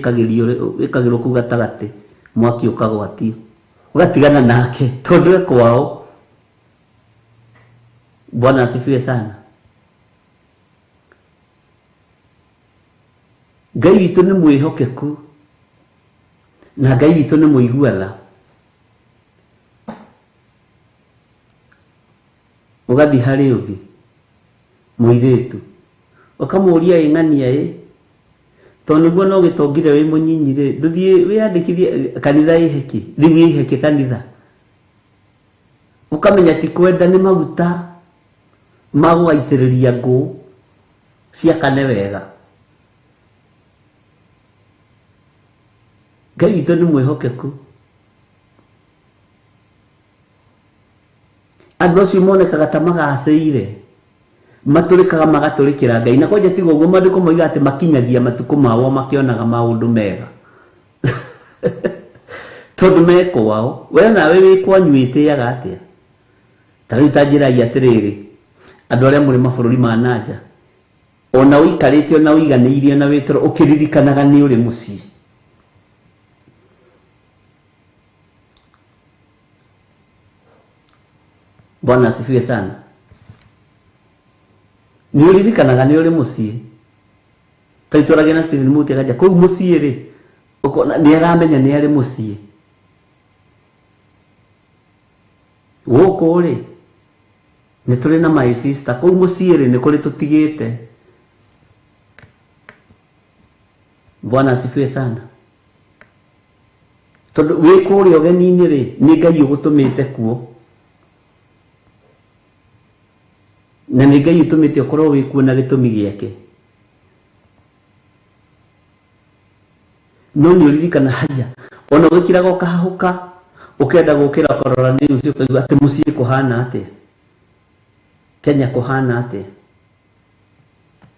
wĩkagĩrwo kũu gatagatĩ, mwaki ũkagwatio. Ũgatigana nake tondũ e kwao. Bwana asifiwe sana. Ngai witũ nĩ mwĩhokeku na Ngai witũ nĩ mũigua tha. Ũgathiĩ harĩ ũngĩ mũirĩtu ũkamũria ĩ ng'ania ĩ, tondũ nĩguo no gĩtongire wĩ mũnyinyi rĩ, ndũthiĩ wĩyandĩkithie kanitha ĩheki, rĩu ĩheki kanitha. Ũkamenya ti kwenda nĩ maguta ma gũgaitĩrĩria ngũ ciakane wega. Ngai witũ nĩ mwĩhokeku. Andũ acio monekaga ta magacĩire, matũrĩkaga magatũrĩkĩra Ngai. Na kwanja tiga ũguo, maandĩko moigaga atĩ makinyagia matukũ mao makĩonaga maũndũ mega. Tondũ me kwao, we nawe wĩ kwanyu wĩtĩaga atĩa? Ta rĩu ta njĩrai atĩrĩrĩ, andũ arĩa mũrĩ mabũrũri ma nanja, ona ũikarĩte ona ũiganĩirie ona wĩ toro, ũkĩririkanaga nĩ ũrĩ mũciĩ. Bwana asifiwe sana. Nĩ ũririkanaga nĩ ũrĩ mũciĩ. Ta itũragia na Stephen Muti akanja kũu mũciĩ rĩ, ũkona nĩ aramenya nĩ arĩ mũciĩ. Gũkũ rĩ, nĩ tũrĩ na my sister, kũu mũciĩ rĩ, nĩ kũrĩ tũtigĩte. Bwana asifiwe sana. Tondũ wĩ kũrĩa ũgeni-inĩ rĩ, nĩ Ngai ũgũtũmĩte kuo. Na nĩ Ngai ũtũmĩte ũkorwo wĩ kuo na gĩtũmi gĩake. No nĩ ũririkana haya, ona ũgĩkiraga ũkahahũka, ũkenda gũkĩra ũkarora news ũkaigua atĩ mũciĩ kũhana atĩa, Kenya kũhana atĩa,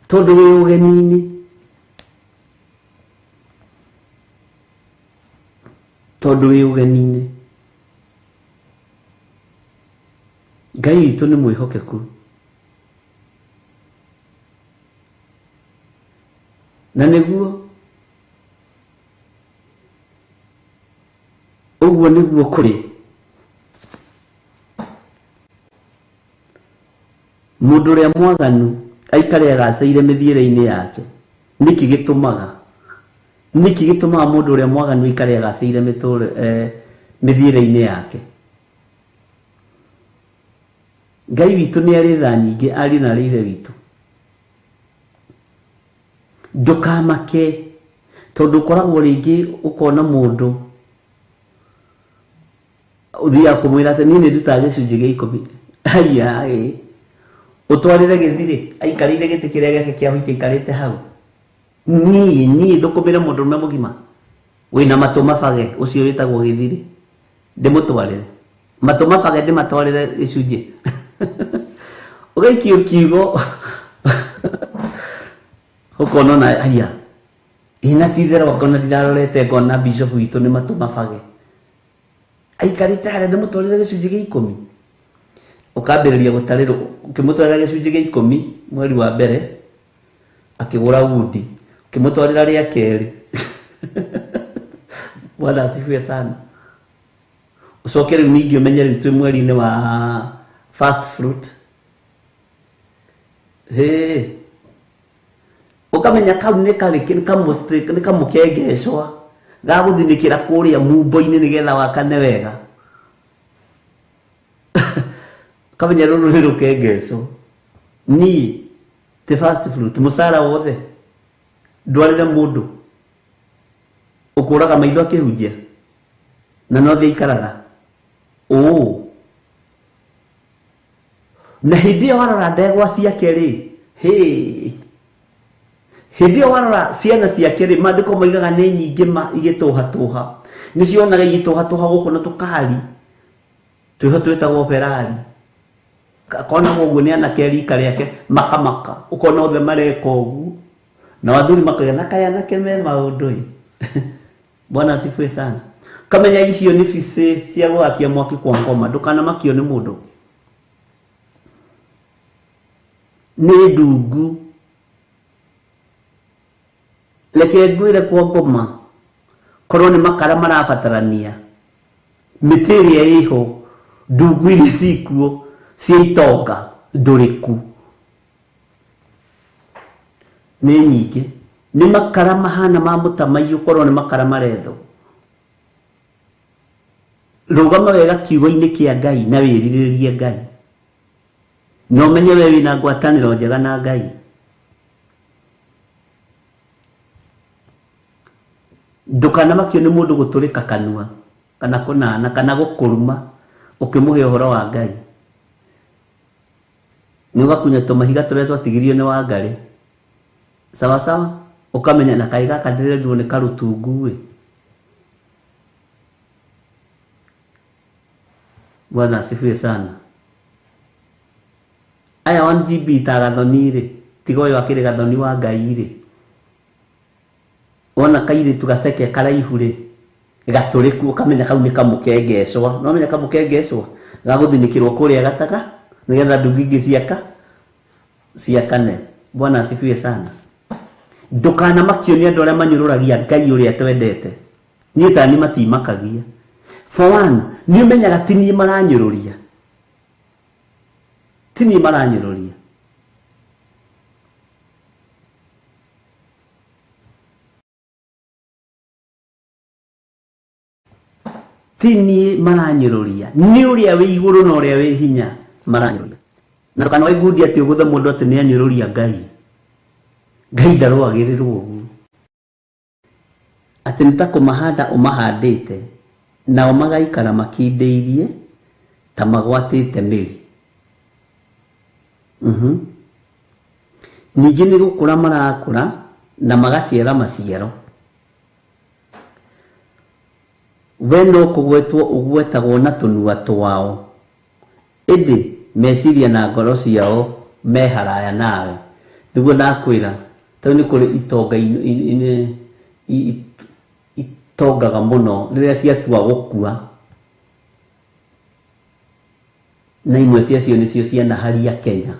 tondũ wĩ ũgeni-inĩ. Tondũ wĩ ũgeni-inĩ. Ngai witũ nĩ mwĩhokeku. Na nĩguo ũguo nĩguo kũrĩ. Mũndũ ũrĩa mwaganu aikare agacĩire mĩthiĩre-inĩ yake. Nĩkĩ gĩtũmaga? Nĩkĩ gĩtũmaga mũndũ ũrĩa mwaganu aikare agacĩire mĩthiĩre-inĩ yake? Ngai witũ nĩ arĩ tha nyingĩ, ariũ na arĩ ithe witũ. Ndũkamake tondũ ũkoragwo rĩngĩ ũkona mũndũ ũthiaga kũmwĩra atĩ niĩ nĩ ndutaga gĩcunjĩ gĩa ikũmi. Haiya, ĩ. Ũtwarĩre gĩthirĩ, aikarĩire gĩtĩ kĩrĩa gĩake kĩa white aikarĩte hau. Niĩ, niĩ thũkũmĩre mũndũrũme mũgima wĩna matũ mabage, ũcio wĩtagwo gĩthirĩ, ndĩmũtwarĩre matũ mabage, ndĩmatwarĩre gĩcunjĩ. Ũgaikio kiugo ũkona ona haiya, Ĩ na ti itherũ ngona ndirarorete ngona bishop witũ nĩ matũ mabage. Aikarĩte harĩa ndĩmũtwarĩre gĩcunjĩ gĩa ikũmi. Ũkambĩrĩria gũtarĩrwo, ũkĩmũtwarĩra gĩcunjĩ gĩa ikũmi mweri wa mbere, akĩgũra wundi, ũkĩmũtwarĩra rĩa kerĩ. Bwana asifiwe sana. Ũcoke rĩu ningĩ ũmenye rĩu twĩ mweri-inĩ wa first fruit. Hĩ. Ũkamenya kau nĩ karĩ nĩ kamũtĩ nĩ kamũkengecwa ga gũthinĩkĩra kũrĩa mumbo-inĩ nĩgetha wakane wega. Ũkamenya rũrũ nĩ rũkengecwa. Niĩ ti first fruit mũcara wothe ndwarĩre mũndũ ũkũraga maitho akĩhunjia na no thĩ aikaraga ũũ. Na hĩndĩ ĩyo warora ndegwa ciake rĩ, hĩ, hĩndĩ ĩyo warora ciana ciake rĩ, maandĩko moigaga nĩ nyingĩ ma igĩtũhatũha. Nĩ cionaga igĩtũhatũha gũkũ na tũkari twĩho twĩtagwo Ferrari. Akona ũguo nĩ anake rika rĩake makamaka, ũkona othe mareka ũguo na athuri makoiga na kaĩ anake me maũndũ ĩ. Bwana asifiwe sana. Kamenya icio nĩ bicĩ cia gwakia mwaki kwa ngoma, ndũkanamakio nĩ mũndũ. Nĩ ndungu. Reke ngwĩre kwa ngoma, korwo nĩ makara marabatarania, mĩtĩ ĩrĩa ĩho, ndungu iria cikuo cia itonga ndũrĩku nĩ nyingĩ. Nĩ makara mahana ma mũtamaiyũ, korwo nĩ makara marendwo. Rũgama wega kiugo-inĩ kĩa Ngai na wĩrirĩrie Ngai, na ũmenye we wĩna ngwatanĩro njega na Ngai. Ndũkanamakio nĩ mũndũ gũtũrĩka kanua kana kũnana kana gũkũruma ũkĩmũhe ũhoro wa Ngai. Nĩ ũgakunya tũmahiga tũrĩa twatigirio nĩ Wangarĩ. Sawa sawa, ũkamenya na kaĩ gaka ndĩrerirwo nĩ karũtungu ĩ. Bwana asifiwe sana. Aya 1 GB ta gathoni rĩ, tiga ũyũ akĩrĩ gathoni wa Ngai rĩ. Wona kairĩtu gaceke karaihu rĩ, gatũrĩku, ũkamenya kau nĩ kamũkengecwa. No ũmenye kamũkengecwa gagũthinĩkĩrwo kũrĩa gataga nĩgetha ndungu ingĩ ciakane. Bwana asifiwe sana. Ndũkanamakio nĩ andũ arĩa manyũrũragia Ngai ũrĩa twendete. Niĩ ta niĩ matimakagia. For one, nĩ ũmenyaga ti niĩ maranyũrũria. Ti niĩ maranyũrũria. Ti niĩ maranyũrũria. Nĩ ũrĩa wĩ igũrũ na ũrĩa wĩ hinya maranyũrũria. Na ndũkanoe ngundi atĩ ũgũthe mũndũ atĩ nĩ anyũrũria Ngai. Ngai ndarũagĩrĩrwo ũguo. Atĩ nĩ ta kũmahanda ũmahandĩte, nao magaikara makindĩirie ta magwatĩte mĩri. Ningĩ nĩ gũkũra marakũra na magaciara maciaro. We no kũgwetwo ũgwetagwo na tũnua twao, ĩndĩ meciria na ngoro ciao me haraya nawe. Nĩguo ndakwĩra, tondũ nĩ kũrĩ itonga itongaga mũno rĩrĩa ciatua gũkua, na imwe ciacio nĩcio cianaharia Kenya.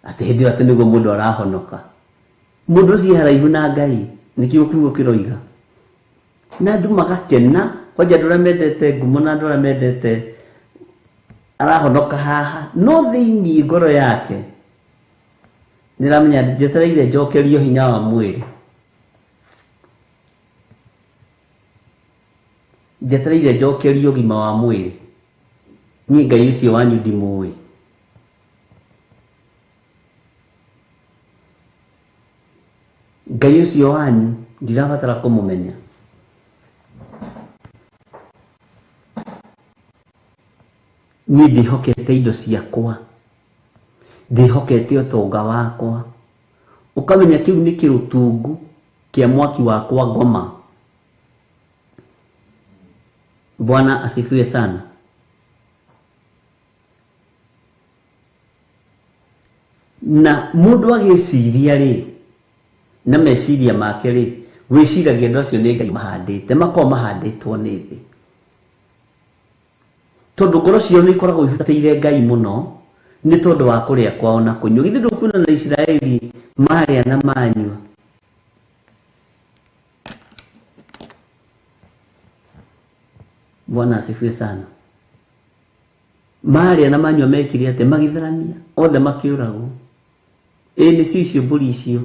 Atĩ hĩndĩ ĩyo atĩ nĩguo mũndũ arahonoka. Mũndũ ũcio e haraihu na Ngai, nĩkĩo kiugo kĩroiga. Na andũ magakena, kwanja andũ arĩa mendete ngumo na andũ arĩa mendete arahonoka haha, no thĩinĩ ngoro yake nĩramenya njetereire njokerio hinya wa mwĩrĩ. Njetereire njokerio ũgima wa mwĩrĩ. Niĩ Ngai ũcio wanyu ndimũĩ. Ngai ũcio wanyu ndirabatara kũmũmenya. Niĩ ndĩhokete indo ciakwa, ndĩhokete ũtonga wakwa. Ũkamenya kĩu nĩ kĩrũtungu kĩa mwaki wakwa ngoma. Bwana asifiwe sana. Na mũndũ agĩciria rĩ, Na meciria make rĩ, gwĩciragia andũ acio nĩ Ngai mahandĩte, makoragwo mahandĩtwo nĩ thĩ. Tondũ ngoro ciao nĩ ikoragwo ihutatĩire Ngai mũno, nĩ tondũ wa kũrĩa kwao na kũnyua. Githĩ ndũkuona na Isiraeli marĩa na manyua? Bwana asifiwe sana. Marĩa na manyua mekire atĩ magĩtharania, othe makĩũragwo. Ĩĩ nĩcio icio mbũri icio.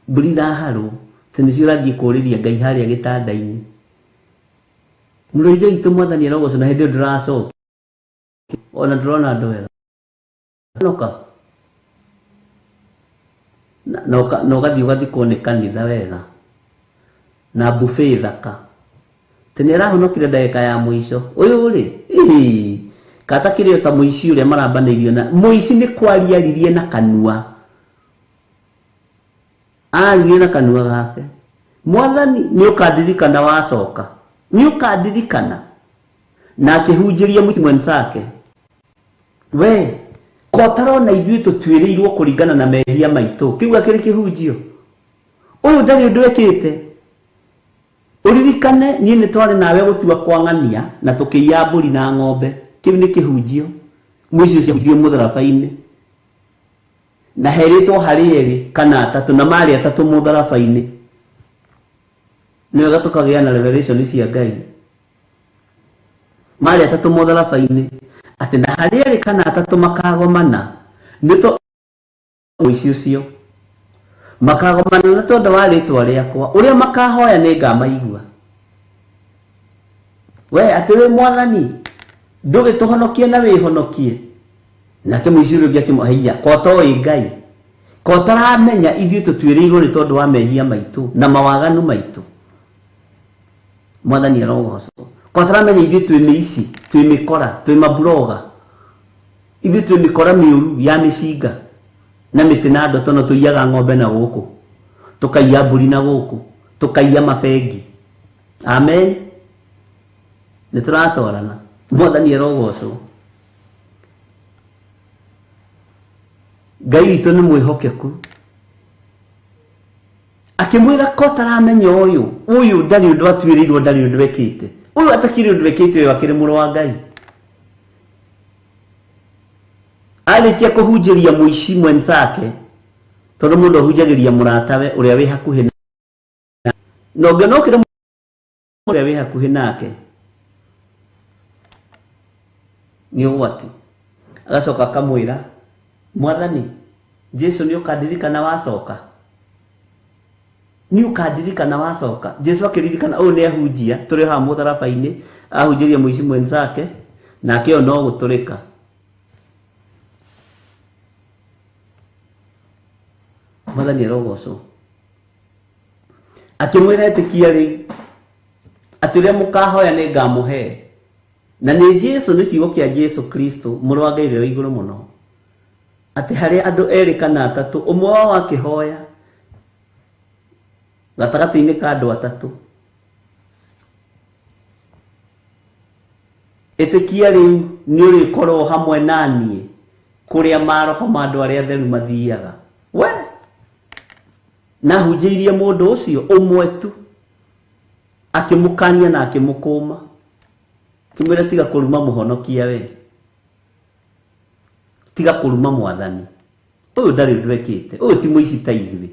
Mbũri iraharwo, atĩ nĩcio ũrathiĩ kũrĩria Ngai harĩa gĩtanda-inĩ. Mũrũ wa Ithe witũ Mwathani arogocwo na hĩndĩ ĩyo ndũracokia. Ona ndũrona andũ wega. Noka. Na ũgathiĩ ũgathikwo nĩ kanitha wega. Na buffet thaka. Atĩ nĩ arahonokire ndagĩka ya mũico. Ũyũ rĩ, ĩĩ, kata kĩrĩo ta mũici ũrĩa marambanĩirio na mũici nĩ kwaria aririe na kanua. Aririe na kanua gake. Mwathani nĩ ũkandirikana wacoka. Nĩ ũkandirikana. Na akĩhunjĩria mũici mwenzake. We, kotarona ithuĩ tũtuĩrĩirwo kũringana na mehia maitũ. Kĩu akĩrĩ kĩhunjio. Ũyũ ndarĩ ũndũ ekĩte. Ũririkane niĩ nĩ twarĩ nawe gũtua kwa ng'ania na tũkĩiya mbũri na ng'ombe. Kĩu nĩ kĩhunjio. Mũici ũcio ahunjirio mũtharaba-inĩ. Na herĩtwo harĩ erĩ kana atatũ na marĩ atatũ mũtharaba-inĩ. Nĩ wega tũkagĩa na revelation cia Ngai. Marĩ atatũ mũtharaba-inĩ. Atĩ na harĩ erĩ kana atatũ makagomana. Nĩ to mũici ũcio. Makagomana na tondũ wa rĩtwa rĩakwa. Ũrĩa makahoya nĩ ngamaigua. We atĩ wĩ Mwathani, ndũgĩtũhonokie na wĩhonokie. Nake mũici ũrĩa ũngĩ akĩmũhaiya, ko toĩ Ngai. Ko taramenya ithuĩ tũtuĩrĩirwo nĩ tondũ wa mehia maitũ na mawaganu maitũ. Mwathani arogocwo. Ko taramenya ithuĩ twĩ mĩici, twĩ mĩkora, twĩ maburoga. Ithuĩ twĩ mĩkora mĩũru ya mĩcinga na mĩtĩ na ndoto no tũiyaga ng'ombe na gũkũ. Tũkaiya mbũri na gũkũ. Tũkaiya mabengi. Amen. Nĩ tũratwarana. Mwathani arogocwo. Ngai witũ nĩ mwĩhokeku. Akĩmwĩra ko taramenya ũyũ, ũyũ ndarĩ ũndũ atuĩrĩirwo, ndarĩ ũndũ ekĩte. Ũyũ atakĩrĩ ũndũ ekĩte, ũyũ akĩrĩ mũrũ wa Ngai. Arĩkia kũhunjĩria mũici mwenzake, tondũ mũndũ ahunjagĩria mũratawe ũrĩa wĩ hakuhĩ na ũngĩona ũkĩrĩ ũrĩa wĩ hakuhĩ nake nĩ ũgwati. Agacoka akamwĩra, Mwathani, Jesu nĩ ũkandirikana wacoka. Nĩ ũkandirikana wacoka. Jesu akĩririkana ũyũ nĩ ahunjia, tũrĩ haha mũtharaba-inĩ, ahunjĩria mũici mwenzake, nake ũyũ no gũtũrĩka. Mwathani arogocwo. Akĩmwĩra ĩtĩkia rĩu, atĩ ũrĩa mũkahoya nĩ ngamũhe. Na nĩ Jesu, nĩ kiugo kĩa Jesu Kristo, mũrũ wa Ngai ũrĩa wĩ igũrũ mũno. Atĩ harĩa andũ erĩ kana atatũ, ũmwe wao akĩhoya gatagatĩ-inĩ ka andũ atatũ. Ĩtĩkia rĩu nĩ ũrĩkorwo hamwe na niĩ kũrĩa maroho ma andũ arĩa atheru mathiaga. We! Na hunjĩirie mũndũ ũcio ũmwe tu, akĩmũkania na akĩmũkũma. Akĩmwĩra tiga kũruma mũhonokia we. Tiga kũruma Mwathani. Ũyũ ndarĩ ũndũ ekĩte. Ũyũ ti mũici ta ithuĩ.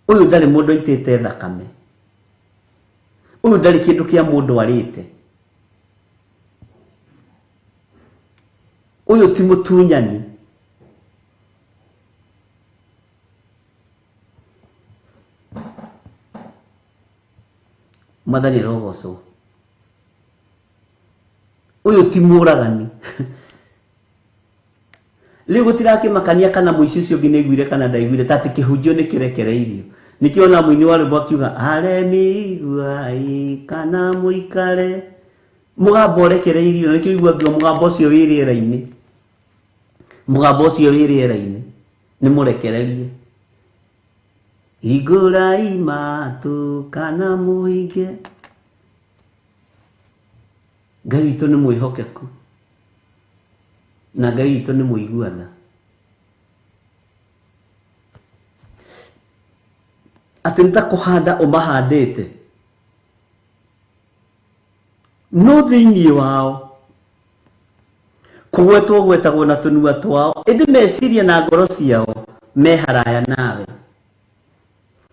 Ũyũ ndarĩ mũndũ aitĩte thakame. Ũyũ ndarĩ kĩndũ kĩa mũndũ arĩte. Ũyũ ti mũtunyani. Mwathani arogocwo. Ũyũ ti mũragani. Rĩu gũtirakĩmakania kana mũici ũcio ũngĩ nĩaiguire kana ndaiguire, ta atĩ kĩhunjio nĩ kĩrekereirio. Nĩkĩo ona mũini wa rwĩmbo akiuga, aremi iguai kana mũikare. Mũgambo ũrekereirio, na nĩkĩo ũigua ngiuga mũgambo ũcio wĩ rĩera-inĩ. Mũgambo ũcio wĩ rĩera-inĩ nĩ mũrekererie. Hingũrai matũ kana mũhinge. Ngai witũ nĩ mwĩhokeku. Na Ngai witũ nĩ mũiguana. Atĩ nĩ ta kũhanda ũmahandĩte. No thĩinĩ wao kũgwetwo gwetagwo na tũnua twao, ĩndĩ meciria na ngoro ciao me haraya nawe.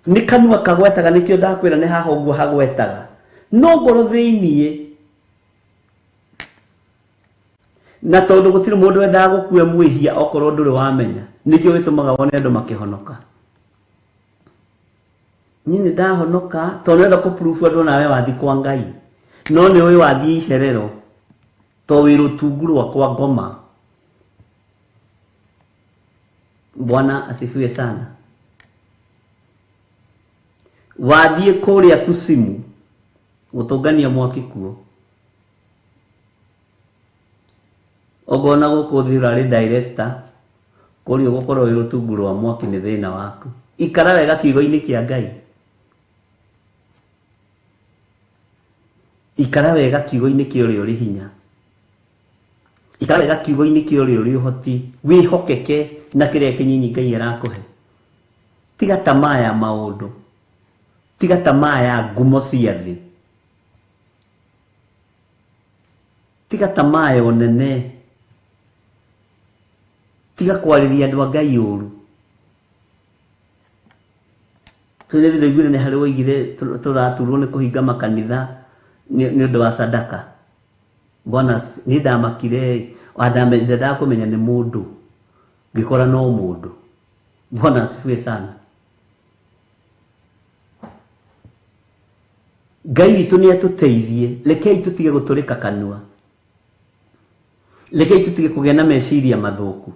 Nĩ kanua kagwetaga, nĩkĩo ndakwĩra nĩ haha ũguo hagwetaga, no ngoro thĩiniĩ. Na tondũ gũtirĩ mũndũ wendaga gũkua mwĩhia okorwo ndũrĩ wamenya, nĩkĩo gĩtũmaga wone andũ makĩhonoka. Niĩ nĩ ndahonoka tondũ nĩrenda kũ prove andũ nawe wathiĩ kwa Ngai, no nĩ ũĩ wathiĩ icerero to wĩ rũtungu rwakwa ngoma. Bwana asifiwe sana. Wathiĩ kũrĩa kusimu gũtũngania mwaki kuo, ũngona gũkũ thĩ ũrarĩ director, kũrĩa ũgũkorwo wĩ rũtungu rwa mwaki nĩ thĩna waku. Ikara wega kiugo-inĩ kĩa Ngai, ikara wega kiugo-inĩ kĩa ũrĩa ũrĩ hinya, ikara wega kiugo-inĩ kĩa ũrĩa ũrĩ ũhoti, wĩhokeke na kĩrĩa kĩnyinyi Ngai arakũhe. Tiga tamaa ya maũndũ, tiga tamaa ya ngumo cia thĩ, tiga tamaa ya ũnene, tiga kwarĩria andũ a Ngai ũru. Tũrĩ ndaiguire nĩ harĩ woigire tũraturwo nĩ kũhinga makanitha nĩ ũndũ wa sadaka. Bwana, niĩ ndamakire, ndendaga kũmenya nĩ mũndũ, ngĩkora no mũndũ. Bwana asifiwe sana. Ngai witũ nĩ atũteithie, rekei tũtige gũtũrĩka kanua, rekei tũtige kũgĩa na meciria mathũku,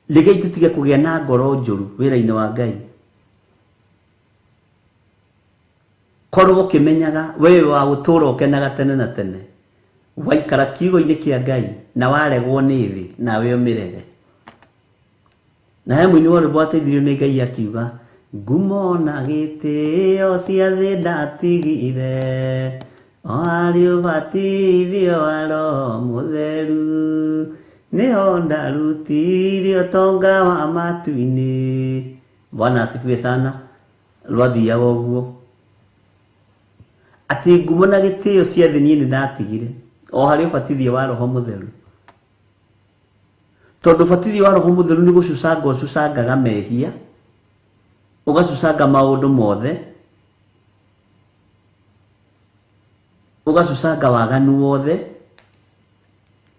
rekei tũtige kũgĩa na ngoro njũru wĩra-inĩ wa Ngai. Korwo ũkĩmenyaga we wa gũtũũra ũkenaga tene na tene, waikara kiugo-inĩ kĩa Ngai na waregwo nĩ thĩ, nawe ũmĩrege. Na he mũini wa rwĩmbo wateithirio nĩ Ngai akiuga, ngumo na gĩtĩo cia thĩ ndatigire, o harĩ ũbatithio wa Roho Mũtheru, nĩho ndarutire ũtonga wa matu-inĩ. Bwana asifiwe sana. Rwathiaga ũguo atĩ ngumo na gĩtĩo cia thĩ niĩ nĩ ndatigire o harĩ ũbatithio wa Roho Mũtheru, tondũ ũbatithio wa Roho Mũtheru nĩ gũcucanga ũcucangaga mehia, ũgacucanga maũndũ mothe, ũgacucanga waganu wothe,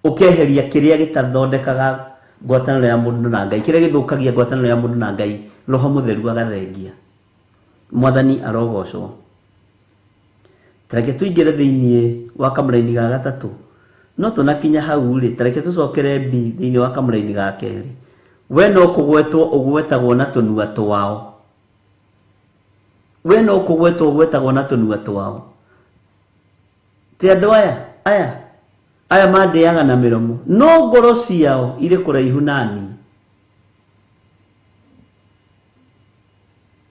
ũkeheria kĩrĩa gĩtathondekaga ngwatanĩro ya mũndũ na Ngai, kĩrĩa gĩthũkagia ngwatanĩro ya mũndũ na Ngai, Roho Mũtheru agathengia. Mwathani arogocwo. Tareke tũingĩre thĩiniĩ wa kamũraini ga gatatũ, no tũnakinya hau rĩ, tareke tũcokere B thĩiniĩ wa kamũraini ga kerĩ. We no kũgwetwo ũgwetagwo na tũnua twao, we no kũgwetwo ũgwetagwo na tũnua twao. Ti andũ aya aya aya mandĩaga na mĩromo, no ngoro ciao irĩ kũraihu na niĩ.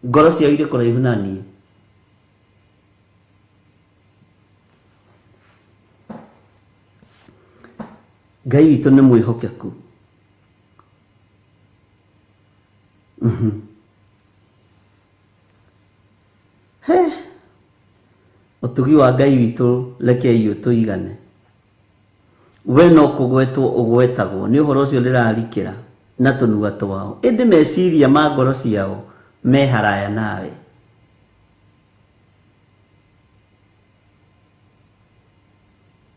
Ngoro ciao irĩ kũraihu na niĩ. Ngai witũ nĩ mwĩhokeku. He ũtugi wa Ngai witũ rekei ũtũigane. We no kũgwetwo ũgwetagwo, nĩ ũhoro ũcio ndĩrarikĩra na tũnua twao, ĩndĩ meciria ma ngoro ciao me haraya nawe.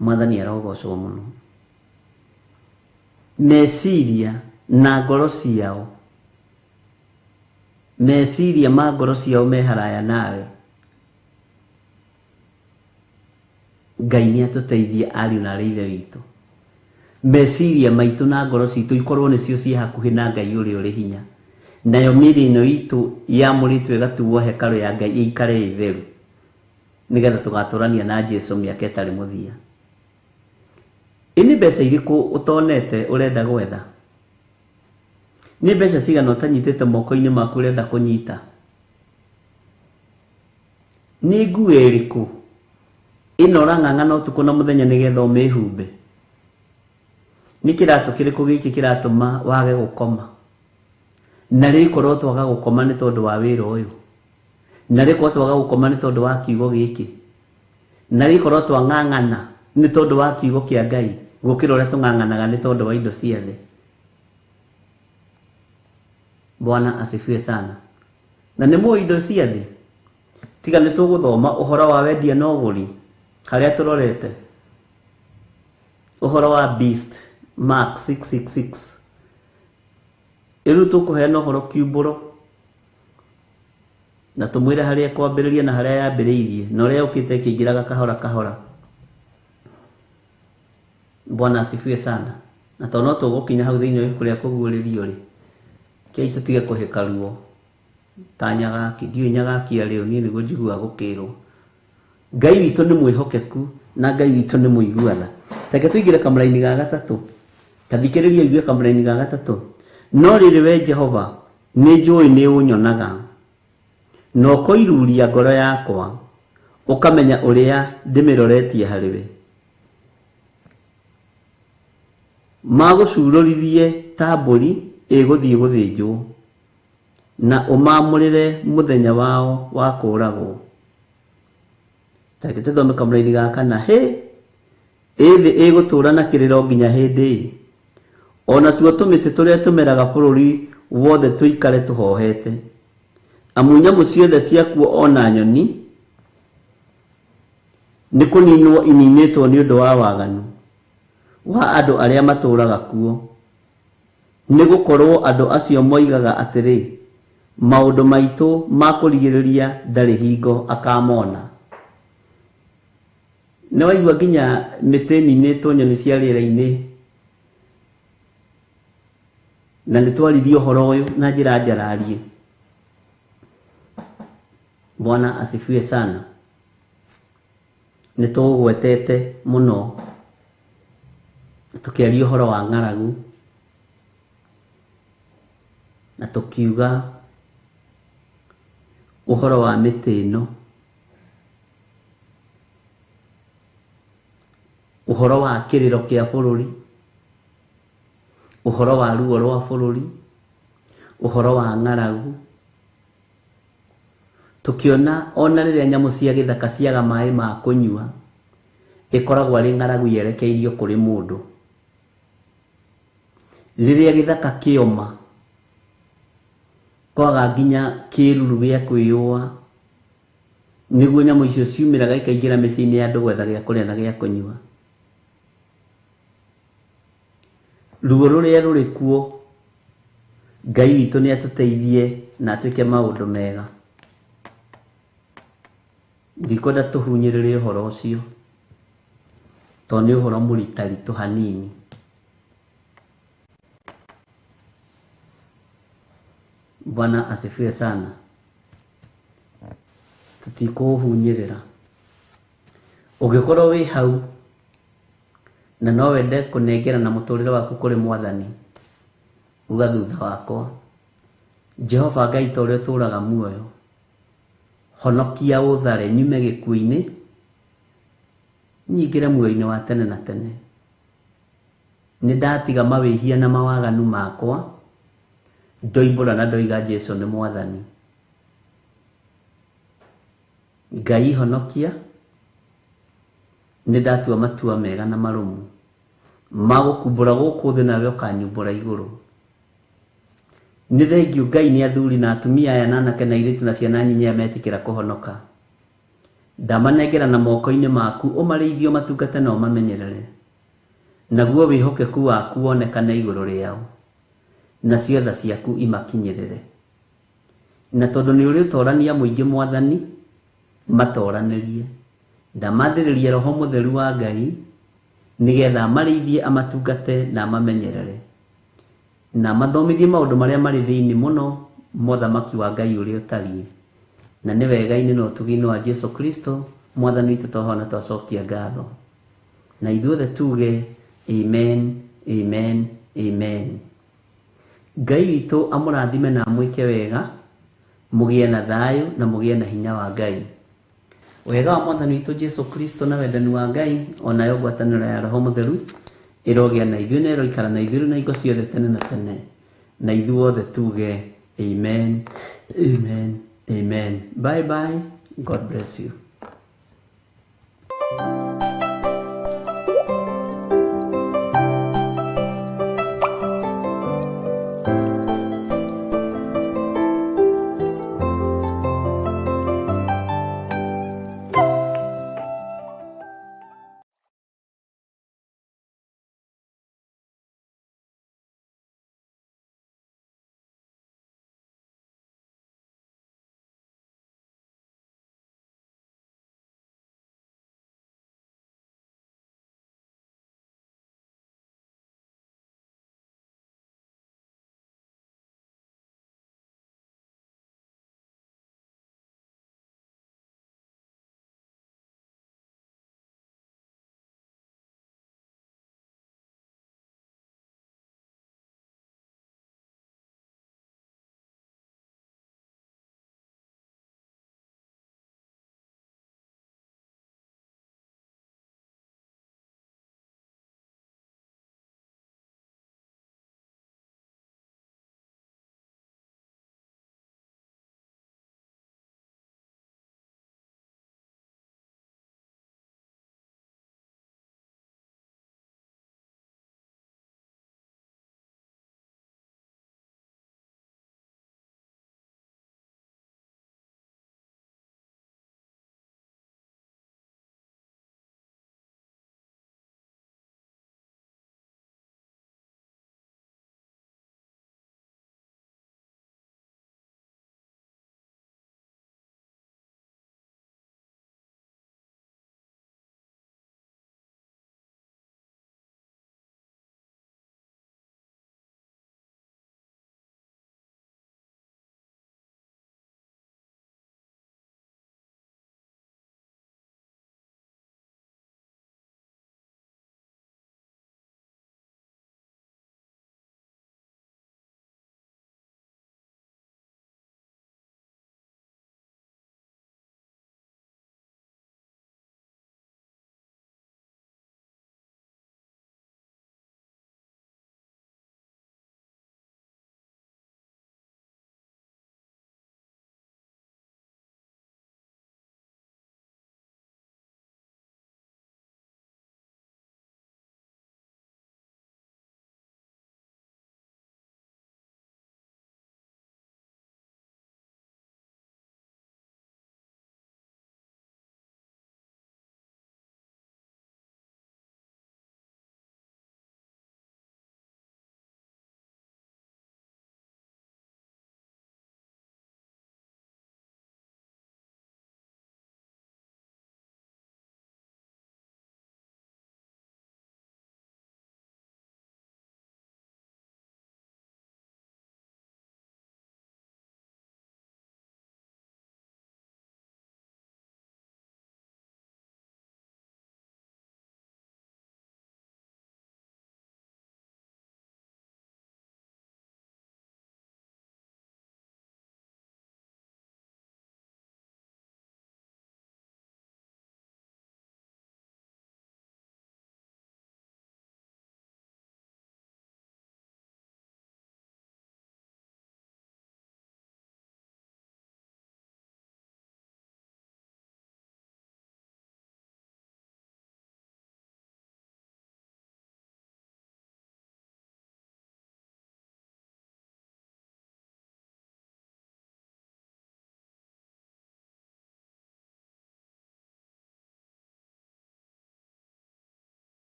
Mwathani arogocwo mũno. Meciria na ngoro ciao, meciria ma ngoro ciao me haraya nawe. Ngai nĩ atũteithie ariũ na arĩ ithe witũ, meciria maitũ na ngoro citũ ikorwo nĩcio ciĩ hakuhĩ na Ngai ũrĩa ũrĩ hinya, nayo mĩĩrĩ ĩno itũ yamũrĩtwo ĩgatuo hekarũ ya Ngai ĩikare ĩ theru, nĩgetha tũgatũrania na Jesu mĩaka ĩtarĩ mũthia. Ĩ nĩ mbeca irĩkũ ũtonete ũrenda gwetha? Nĩ mbeca cigana ũtanyitĩte moko-inĩ maku ũrenda kũnyita? Nĩ nguo ĩrĩkũ ĩno ũrang'ang'ana ũtukũ na mũthenya nĩgetha ũmĩhumbe? Nĩ kĩratũ kĩrĩkũ gĩkĩ kĩratũma wage gũkoma? Na rĩkorwo twaga gũkoma nĩ tondũ wa wĩra ũyũ, na rĩkorwo twaga gũkoma nĩ tondũ wa kiugo gĩkĩ, na rĩkorwo twang'ang'ana nĩ tondũ wa kiugo kĩa Ngai gũkĩra ũrĩa tũng'ang'anaga nĩ tondũ wa indo cia thĩ. Bwana asifiwe sana. Na nĩ mũĩ indo cia thĩ, tiga nĩ tũgũthoma ũhoro wa wendia na ũgũri harĩa tũrorete ũhoro wa beast Mark 666. Rĩu tũkũheana ũhoro kiumbũro na tũmwĩre harĩa kwambĩrĩria na harĩa yambĩrĩirie na ũrĩa yũkĩte ĩkĩingĩraga kahora kahora. Bwana asifiwe sana. Na tondũ no tũgũkinya hau thĩinĩ wa ibuku rĩa kũguũrĩrio rĩ, kĩai tũtige kũhĩka ruo ta Nyagaki. Ndiũĩ Nyagaki arĩ ũ, niĩ nĩguo njiguaga gũkĩrwo. Ngai witũ nĩ mwĩhokeku na Ngai witũ nĩ mũiguana. Reke tũingĩre kamũraini ga gatatũ. Ta thikĩrĩria ũigue kamũraini ga gatatũ. No rĩrĩ we Jehova, nĩ njũĩ nĩ ũnyonaga, na ũkoiruria ngoro yakwa, ũkamenya ũrĩa ndĩmĩroretie harĩ we. Magũcurũririe ta mbũri ĩgũthiĩ gũthĩnjwo, na ũmaamũrĩre mũthenya wao wa kũũragwo. Reke tũthome kamũraini ga kana. Hĩ, ĩ thĩ ĩgũtũũra na kĩrĩro nginya hĩndĩ ĩ? Ona tuo tũmĩtĩ tũrĩa tũmeraga bũrũri wothe tũikare tũhohete. Amu nyamũ ciothe ciakuo ona nyoni nĩ kũninwo ininĩtwo nĩ ũndũ wa waganu wa andũ arĩa matũũraga kuo. Nĩ gũkorwo andũ acio moigaga atĩrĩ, maũndũ maitũ ma kũrigĩrĩria ndarĩ hingo akamona. Nĩ waigua nginya mĩtĩ ĩninĩtwo nyoni cia rĩera-inĩ, na nĩ twaririe ũhoro ũyũ na njĩra njararie. Bwana asifiwe sana. Nĩ tũgwetete mũno tũkĩaria ũhoro wa ng'aragu, na tũkiuga ũhoro wa mĩtĩ ĩno, ũhoro wa kĩrĩro kĩa bũrũri, ũhoro wa ruo rwa bũrũri, ũhoro wa ng'aragu. Tũkĩona ona rĩrĩa nyamũ cia gĩthaka ciaga maĩ ma kũnyua, ĩkoragwo arĩ ng'aragu yerekeirio kũrĩ mũndũ. Rĩrĩa gĩthaka kĩoma, kwaga nginya kĩruru gĩa kwĩyũa, nĩguo nyamũ icio ciumĩraga ikaingĩra mĩciĩ-inĩ ya andũ gwetha gĩa kũrĩa na gĩa kũnyua. Ruo rũrĩa rũrĩ kuo, Ngai witũ nĩ atũteithie na atwĩke maũndũ mega. Ndikwenda tũhunyĩrĩre ũhoro ũcio, tondũ nĩ ũhoro mũritaritũ hanini. Bwana asifiwe sana. Tũtikũhunyĩrĩra. Ũngĩkorwo wĩ hau na no wende kũnengera na mũtũrĩre waku kũrĩ Mwathani, uga thutha wakwa, Jehova Ngai ta ũrĩa ũtũũraga muoyo, honokia ũthare nyume gĩkuũ-inĩ, nyingĩre muoyo-inĩ wa tene na tene. Nĩ ndatiga mawĩhia na mawaganu makwa, ndoimbũra na ndoiga Jesũ nĩ Mwathani. Ngai honokia, nĩ ndatua matua mega na marũmu ma gũkumbũra gũkũ thĩ nawe ũkanyumbũra igũrũ. Nĩ thengiũ Ngai nĩ athuri na atumia aya na anake na airĩtu na ciana nyinyi aya metĩkĩra kũhonoka. Ndamanengera na moko-inĩ maku, ũmarĩithie, ũmatungate na ũmamenyerere, naguo wĩhokeku waku wonekane igũrũ rĩao, nacio tha ciaku imakinyĩrĩre. Na tondũ nĩ ũrĩ ũtorania mũingĩ Mwathani, matoranĩrie. Ndamathĩrĩria Roho Mũtheru wa Ngai, nĩgetha amarĩithie, amatungate na amamenyerere, na amathomithie maũndũ marĩa marĩ thĩinĩ mũno mothamaki wa Ngai ũrĩa ũtariĩ. Na nĩ wega-inĩ na ũtugi-inĩ wa Jesũ Kristo Mwathani witũ twahona twacokia ngatho. Na ithuothe tuge amen, amen, amen. Ngai witũ amũrathime na amwĩke wega, mũgĩe na thayũ na mũgĩe na hinya wa Ngai. Wega wa Mwathani witũ Jesũ Kristo na wendani wa Ngai onayo ngwatanĩro ya Roho Mũtheru ĩrogĩa na ithuĩ na ĩroikara na ithuĩ na hingo ciothe tene na tene. Na ithuothe tuge Amen, amen, amen. Bye bye. God bless you.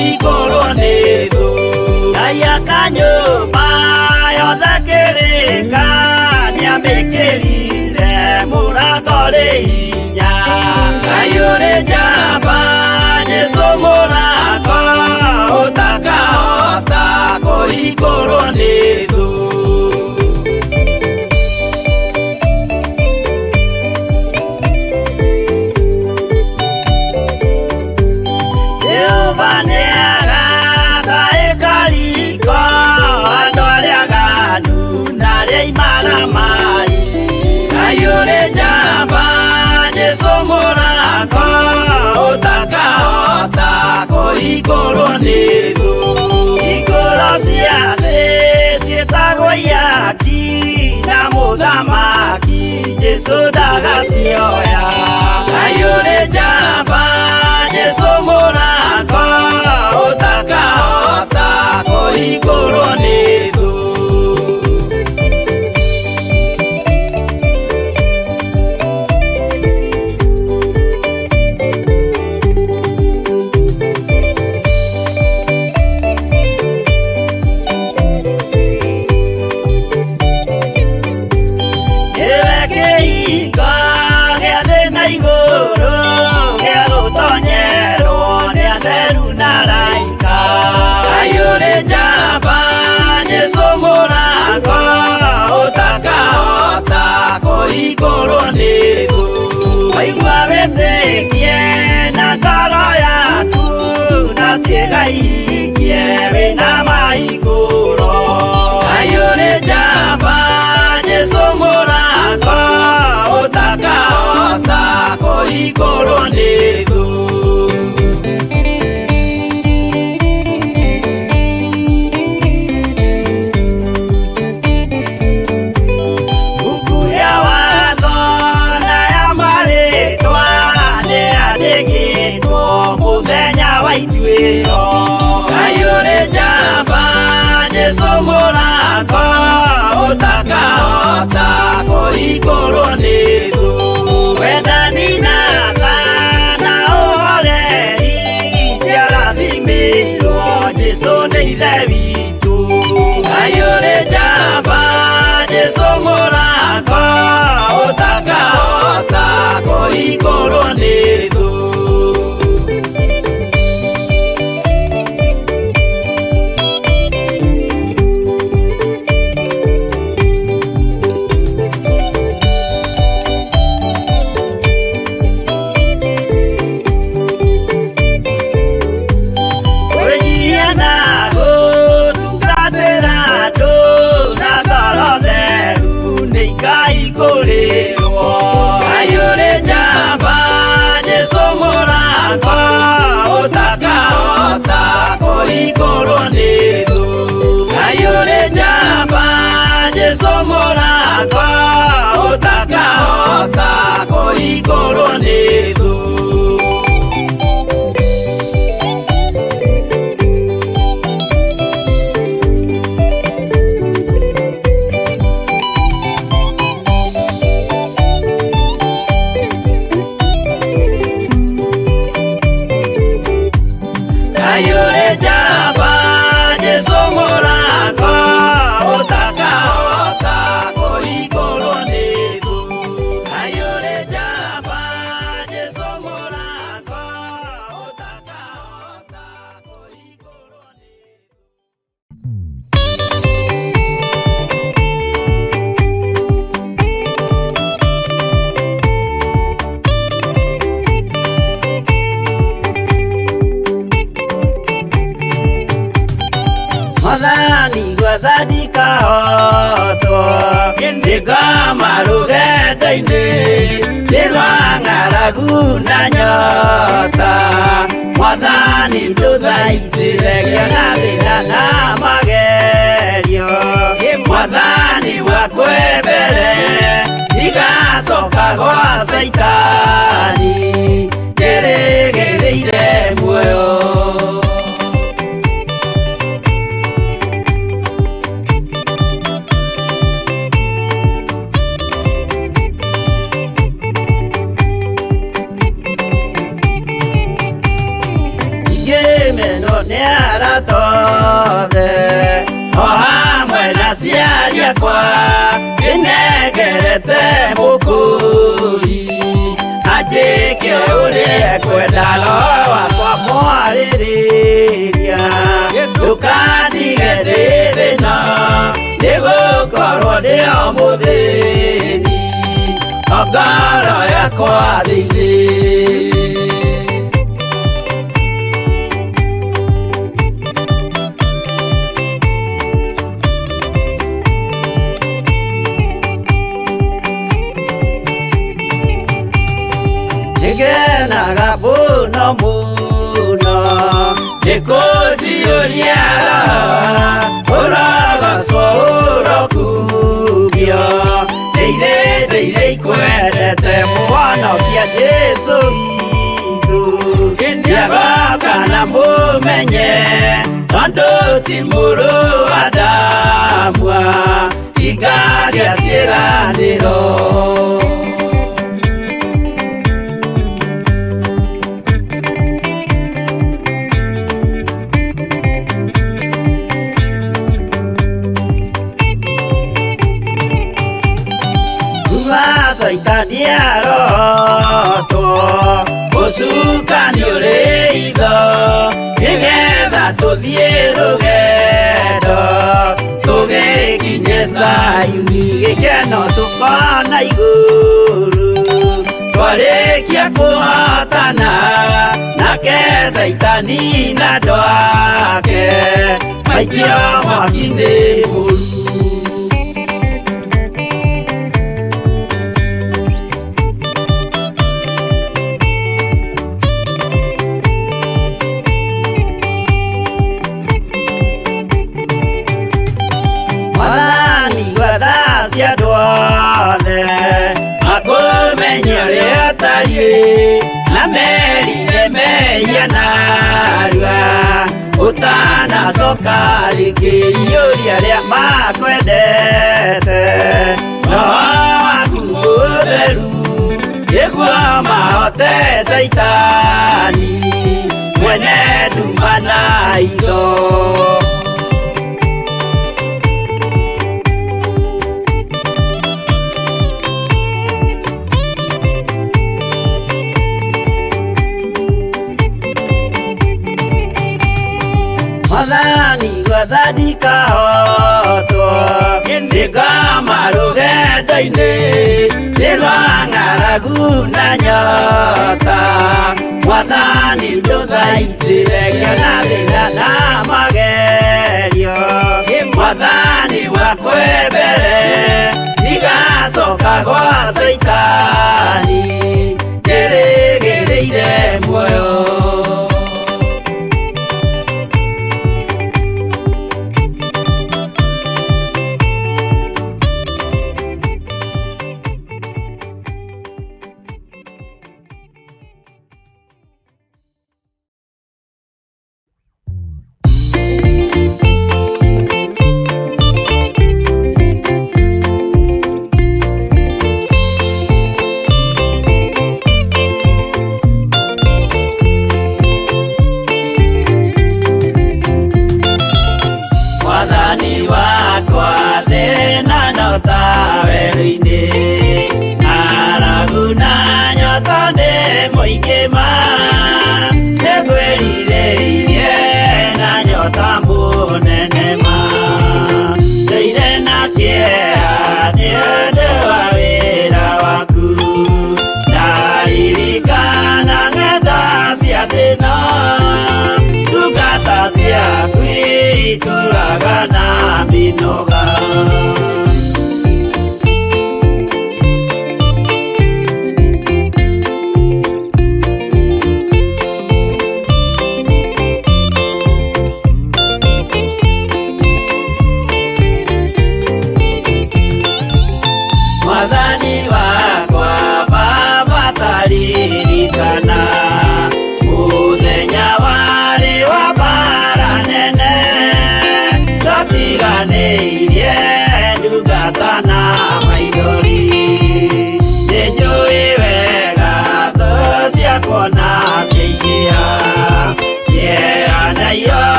kũhingũrwo nĩ thũ. Ngai aka nyũmba yothe kĩrĩka, nĩamĩkĩrire mũrango rĩ hinya. Ngai ũrĩ njamba, Jesũ mũrango, ũtakahota kũhingũrwo nĩ thũ. Jehova nĩagaka ĩkariko andũ arĩa aganu na arĩa imaramari. Ngai ũrĩ njamba, Jesũ mũrango, ũtakahota kũhingũrwo nĩ thũ. Hingũro cia thĩ ciĩtagwo ihaki, na mũthamaki Jesũ ndagacioya. Ngai ũrĩ njamba, Jesũ mũrango, ũtakahota kũhingũrwo nĩ thũ. Nĩwe kĩhingo gĩa thĩ na igũrũ, gĩa gũtonyerwo nĩ atheru na araika. Ngai ũrĩ njamba, Jesũ mũrango, ũtakahota kũhingũrwo nĩ thũ. Waigua wĩtĩkie na ngoro yaku, na ciĩga ihingie wĩna mahingũro. Ngai ũrĩ njamba, Jesũ mũrango, ũtakahota kũhingũrwo nĩ thũ. Mbuku ya watho na ya marĩtwa nĩyandĩkĩtwo mũthenya wa ituĩro. Ngai ũrĩ njamba, Jesũ mũrango, ũtakahota kũhingũrwo nĩ thũ. Wendani na tha na ũhoreri ciarathimĩirwo Jesũ nĩ Ithe witũ. Ngai ũrĩ njamba, Jesũ mũrango, ũtakahota kũhingũrwo nĩ thũ. Kwĩnyihia na gũtungatĩra andũ na ngoro theru nĩ ikaihingũrĩrwo. Ngai ũrĩ njamba, Jesũ mũrango, ũtakahota kũhingũrwo nĩ thũ. Ngai ũrĩ njamba, Jesũ mũrango, ũtakahota kũhingũrwo nĩ thũ. Ngai ũrĩ njamba, Jesũ mũrango, ũtakahota kũhingũrwo nĩ thũ. Ngai ũrĩ njamba, Jesũ mũrango, ũtakahota kũhingũrwo nĩ thũ. Mwathani gwetha ndikahotwo, nĩngoma rũgendo-inĩ, nĩ rwa ng'aragu na nyota. Mwathani ndũthaitĩre ngĩona thĩna na magerio. Mwathani wakwe mbere, ndigacoka gwa Caitani, njĩrĩgĩrĩire muoyo. Ngĩmenwo nĩ Othe o hamwe na aciari akwa nĩnengerete mũkũri anjĩke ũrĩa ekwenda roho wakwa mwarĩrĩria ndũkandige ndĩ thĩna nĩgũkorwo ndĩ o mũthĩni o ngoro yakwa thĩinĩ. Nĩngenaga mũno mũno nĩkũnjiyũria ũrogocwo ũrokumio ndĩire ndĩire ikwendete mũhonokia Jesũ witũ nĩagoka na mũmenye tondũ ti mũrũ wa Adamu hingagia ciĩranĩro. Kuma Caitani arotwo ũcukani ũrĩ itho nĩgetha tũthiĩ rũgendo tũgĩkinye Zayuni gĩkeno tũkona igũrũ twarĩkia kũhotana nake Caitani na andũ ake maikio mwaki-inĩ mũru. Mwathani gwetha cia andũ othe makũmenye ũrĩa ũtariĩ na merire mehia narua ũtanacoka rĩngĩ iyũria arĩa makwendete roho waku mũtheru nĩguo mahote Caitani mwene nduma na itho. Mwathani gwetha ndikahotwo nĩngoma rũgendo-inĩ nĩ rwa ng'aragu na nyota Mwathani ndũthaitĩre ngĩona thĩna na magerio Mwathani wakwe mbere ndigacoka gwa Caitani njĩrĩgĩrĩire muoyo. Mwathani wakwa thĩna no ta werũ-inĩ ng'aragu na nyota nĩ mũingĩ ma nĩngwĩrirĩirie na nyota mũnene ma ndĩire na kĩeha nĩ ũndũ wa wĩra waku ndaririkana ng'enda cia thĩna ndungata ciaku itũraga na mĩnoga. Mwathani wakwa Baba taririkana mũthenya warĩ wa mbara nene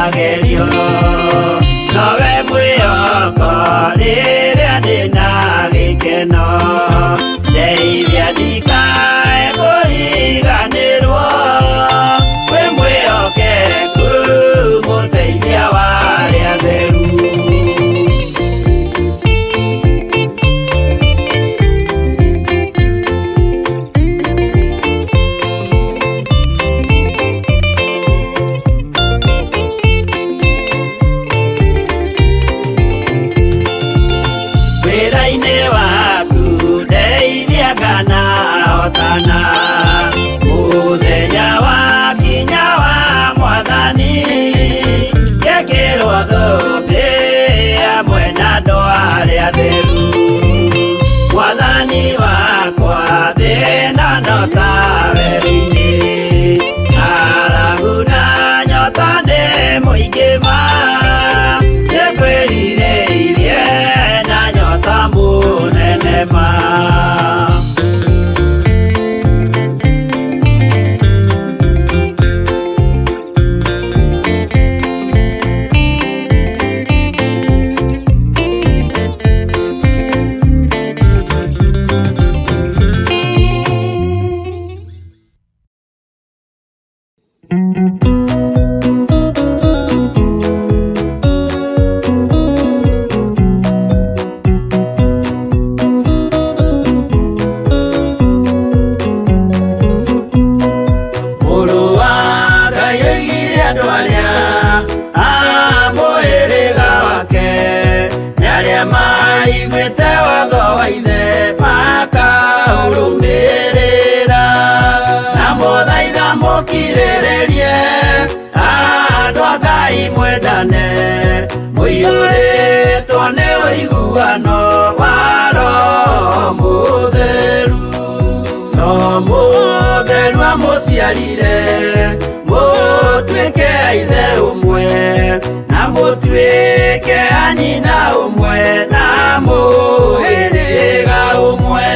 magerio nowe mwĩhoko rĩrĩa ndĩna gĩkeno ndeithia ndikae kũriganĩrwo wĩ mwĩhokeku mũteithia wa arĩa atheru. Wĩra-inĩ waku ndeithia kana hotana mũthenya wakinya wa mwathani ngekĩrwo thũmbĩ hamwe na andũ arĩa atheru mwathani wakwa thĩna no ta werũ-inĩ ng'aragu na nyota nĩ mũingĩ ma nĩngwĩrirĩirie na nyota mũnene ma. Mũrũ wa Ngai oigire andũ arĩa a mũhĩrĩga wake nĩ arĩa maiguĩte watho wa ithe makaũrũmĩrĩra na mũthaitha mũkirĩrĩrie andũ a Ngai mwendane mũiyũrĩtwo nĩ ũiguano wa Roho Mũtheru. Roho Mũtheru amũciarire mũtuĩke a ithe ũmwe na mũtuĩke a nyina ũmwe na mũhĩrĩga ũmwe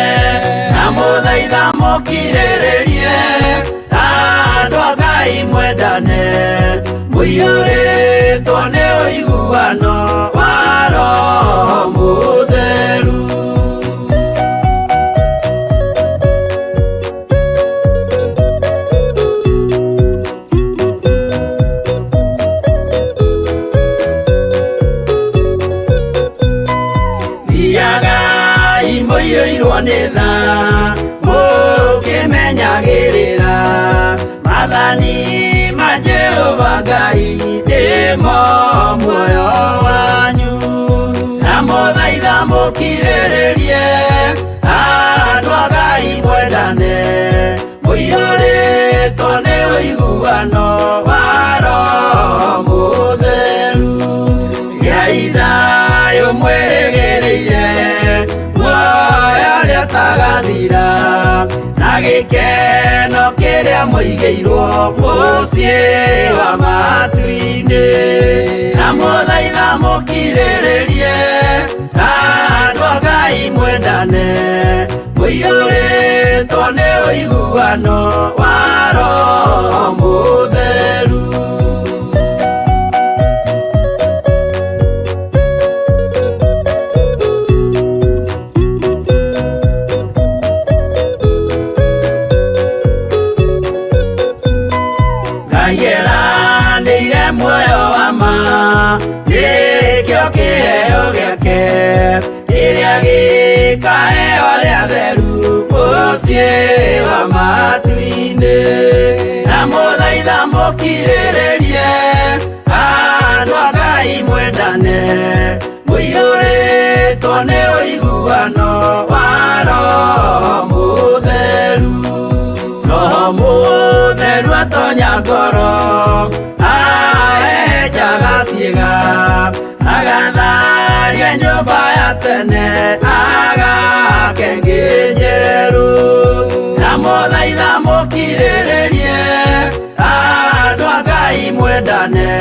na mũthaitha mũkirĩrĩrie andũ a Ngai mwendane mũiyũrĩtwo nĩ ũiguano wa Roho Mũtheru. Thiagai mũiyũirwo nĩ tha mũkĩmenyagĩrĩra maathani ma Jehova Ngai nĩmo muoyo wanyu na mũthaitha mũkirĩrĩrie andũ a Ngai mwendane mũiyũrĩtwo nĩ ũiguano wa Roho Mũtheru. Gĩai thayũ mwĩrĩgĩrĩire muoyo ũrĩa ũtagathira na gĩkeno kĩrĩa mũigĩirwo mũciĩ wa matu-inĩ na mũthaitha mũkirĩrĩrie andũ a Ngai mwendane mũiyũrĩtwo nĩ ũiguano wa Roho Mũtheru. Ngai eranĩire muoyo wa ma nĩkĩo kĩheo gĩake kĩrĩa gĩkaheo arĩa atheru mũciĩ wa matu-inĩ na mũthaitha mũkirĩrĩrie andũ a Ngai mwendane mũiyũrĩtwo nĩ ũiguano wa Roho Mũtheru. Roho Mũtheru atonya ngoro ahehenjaga ciĩga agatharia nyũmba ya tene agake ĩngĩ njerũ na mũthaitha mũkirĩrĩrie andũ a Ngai mwendane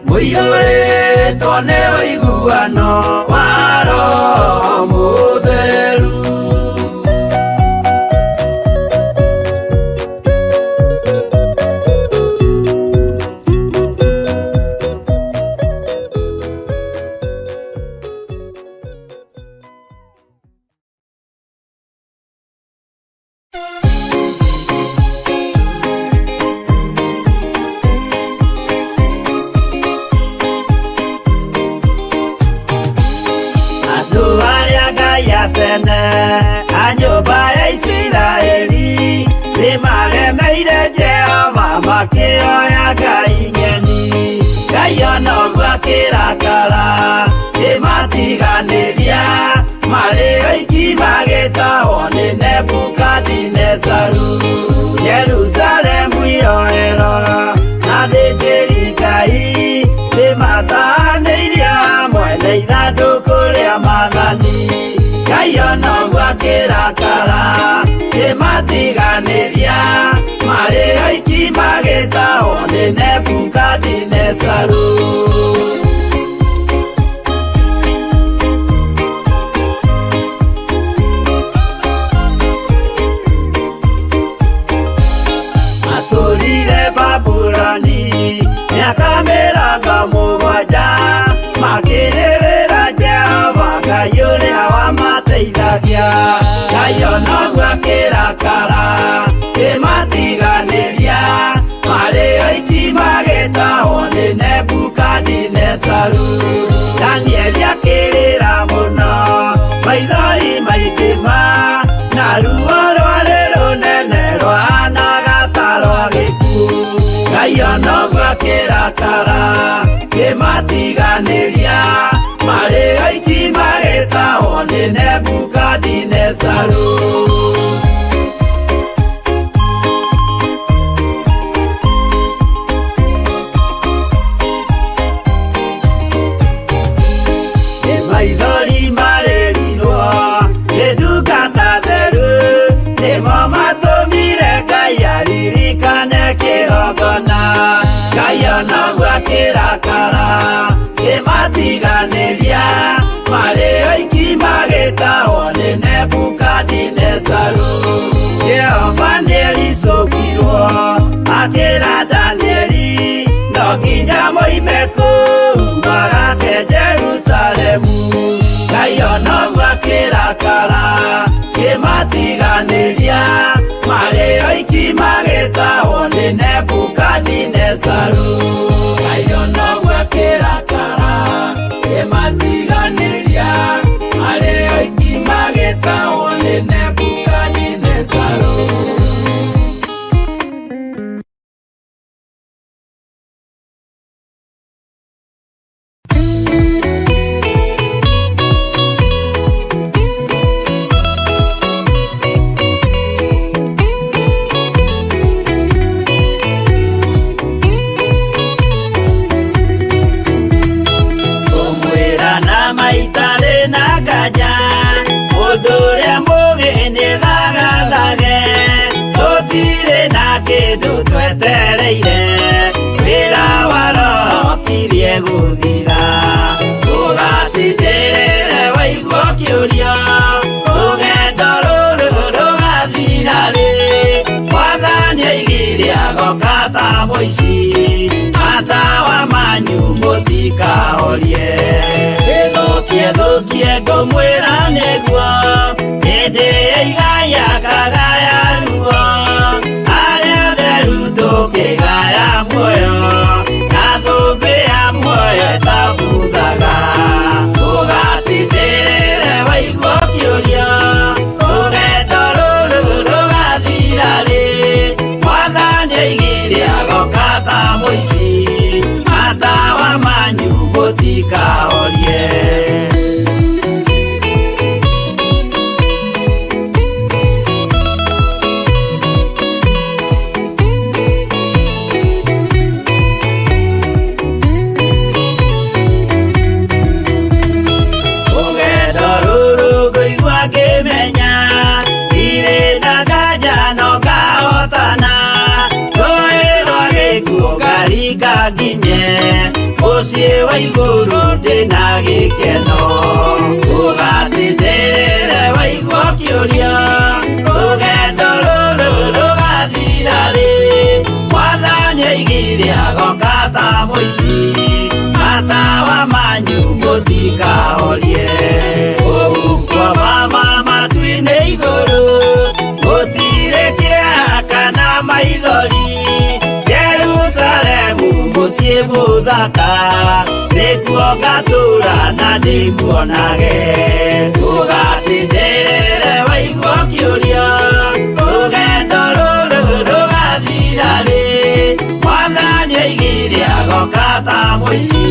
mũiyũrĩtwo nĩ ũiguano wa Roho Mũtheru. Makĩoya ngai ng'eni. Ngai ona ũguo akĩrakara, kĩmatiganĩria marĩ oiki magĩtahwo nĩ Nebukadinezaru. Jerusalemu yoerwo na athĩnjĩri Ngai nĩmatahanĩirie hamwe na ithandũkũ rĩa maathani. Ngai ona ũguo akĩrakara, kĩmatiganĩria marĩ oiki magĩtahwo nĩ Nebukadinezaru. Matũrire Babuloni mĩaka 70, makĩrĩrĩra Jehova Ngai ũrĩa wamateithagia. Ngai ona ũguo akĩrakara, kĩmatiganĩria marĩ oiki magĩtahwo nĩ Nebukadinezaru. Danieli akĩrĩra mũno, maithori maingĩ ma, na ruo rwarĩ rũnene rwahanaga ta rwa gĩkuũ. Ngai ona ũguo akĩrakara, kĩmatiganĩria marĩ oiki magĩtahwo nĩ Nebukadinezaru. Nĩ maithori marĩrirwo nĩ ndungata theru, nĩmo matũmire Ngai aririkane kĩgongona. Ngai ona ũguo akĩrakara, kĩmatiganĩria marĩ oiki magĩtahwo nĩ Nebukadinezaru. Jehova nĩericũkirwo akĩra Danieli, no nginya moime kũu magake Jerusalemu. Ngai ona ũguo akĩrakara, kĩmatiganĩria marĩ oiki magĩtahwo nĩ Nebukadinezaru. Ngai ona ũguo akĩrakara, kĩmatiganĩria marĩ oiki magĩtahwo nĩ Nebukadinezaru. Kũmwĩra na maitarĩ na nganja, mũndũ ũrĩa mũũgĩ nĩthagathage. Tũtirĩ na kĩndũ twetereire, wĩra wa Roho ũkirie gũthira. Ũgatindĩrĩre waigua ũkĩũria, rũgendo rũrũ rũgathira rĩ? Mwathani oigire agoka ta mũici, matawa manyu mũtikahorie. Ĩthũkie thũkie ngũmwĩra nĩguo, hĩndĩ ĩigaya kagaya ruo. Arĩa atheru tũkĩgaya muoyo, na thũmbĩ ya muoyo ĩtabuthaga. Ũgatindĩrĩre waigua ũkĩũria, rũgendo rũrũ rũgathira rĩ? Mwathani oigire agoka ta mũici, matawa manyu mũtikahorie. Rũgendo rũrũ ngũigua ngĩmenya, ndirĩ na nganja no ngahotana. Rũĩ rwa gĩkuũ ngaringa nginye, mũciĩ wa igũrũ ndĩna gĩkeno. Ũgatindĩrĩre waigua ũkĩũria, rũgendo rũrũ rũgathira rĩ? Mwathani oigire agoka ta mũici, matawa manyu mũtikahorie. Ũguo mama matu-inĩ igũrũ, gũtirĩ kĩeha kana maithori. Jerusalemu mũciĩ mũthaka, nĩkuo ngatũũra na ndĩmuonage. Ũgatindĩrĩre waigua ũkĩũria, rũgendo rũrũ rũgathira rĩ? ta mũici,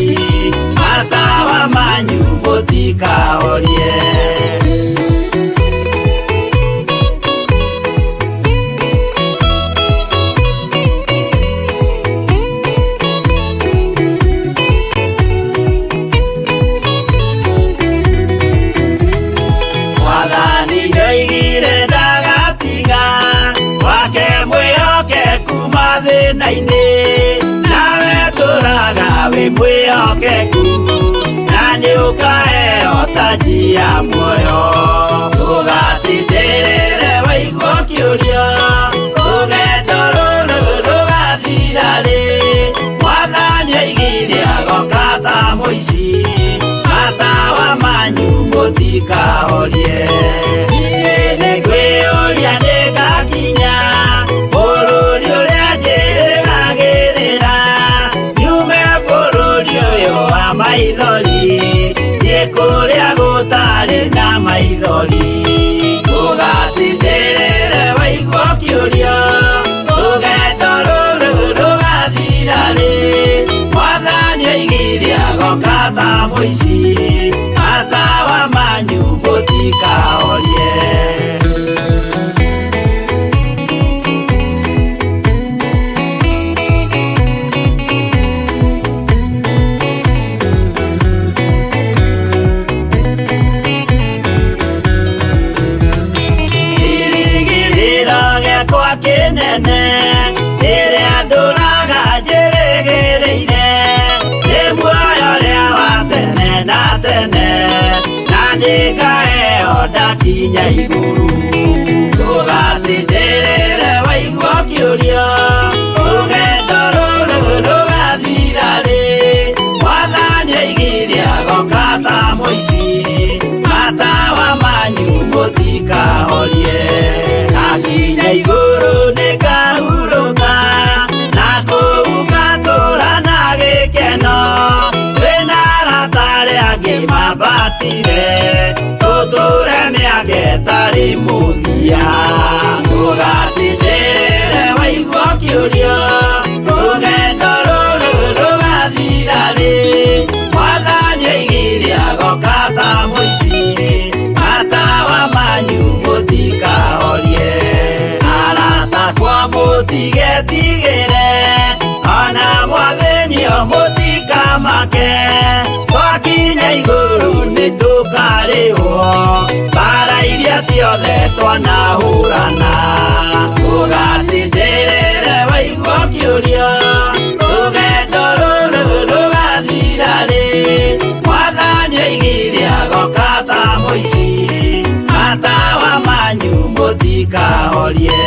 matawa manyu mũtikahorie. Mwathani ndoigire ndagatiga wake mwĩhokeku mathĩna-inĩ, nawe tũraga wĩ mwĩhokeku, na nĩũkaheo taji ya muoyo. Ndũgatindĩrĩre waigua ũkĩũrio, rũgendo rũrũ rũgathira rĩ? Mwathani oigire agoka ta mũici, matawa manyu mũtikahorie. Niĩ nĩngwĩyũria nĩngakinya bũrũri ũrĩa njĩrĩgagĩrĩra, nyume bũrũri ũyũ wa maithori, thiĩ kũrĩa gũtarĩ na maithori. Ndũgatindĩrĩre waigua ũkĩũrio, rũgendo rũrũ rũgathira rĩ? Mwathani oigire agoka ta mũici, matawa manyu mũtikahorie. Kĩrĩgĩrĩro gĩakwa kĩnene rĩrĩa ndũraga njĩrĩgĩrĩire, nĩ muoyo ũrĩa wa tene na tene, na nĩngaheo ndakinya igũrũ. Ndũgatindĩrĩre waigua ũkĩũrio, rũgendo rũrũ rũgathira rĩ? Mwathani oigire agoka ta mũici, matawa manyu mũtikahorie. Ndakinya igũrũ nĩngahurũka, na kũu ngatũũra na gĩkeno, twĩna arata arĩa angĩ mambatire, tũtũũre mĩaka ĩtarĩ mũthia. Ndũgatindĩrĩre waigua ũkĩũrio, rũgendo rũrũ rũgathira rĩ? Mwathani oigire agoka ta mũici, matawa manyu mũtikahorie. Arata akwa mũtigetigĩre, ona mwathĩnio mũtikamake, twakinya igũrũ nĩtũkarĩhwo mbara iria ciothe twanahũrana. Ndũgatindĩrĩre waigua ũkĩũrio, rũgendo rũrũ rũgathira rĩ? Mwathani oigire agoka ta mũici, matawa manyu mũtikahorie.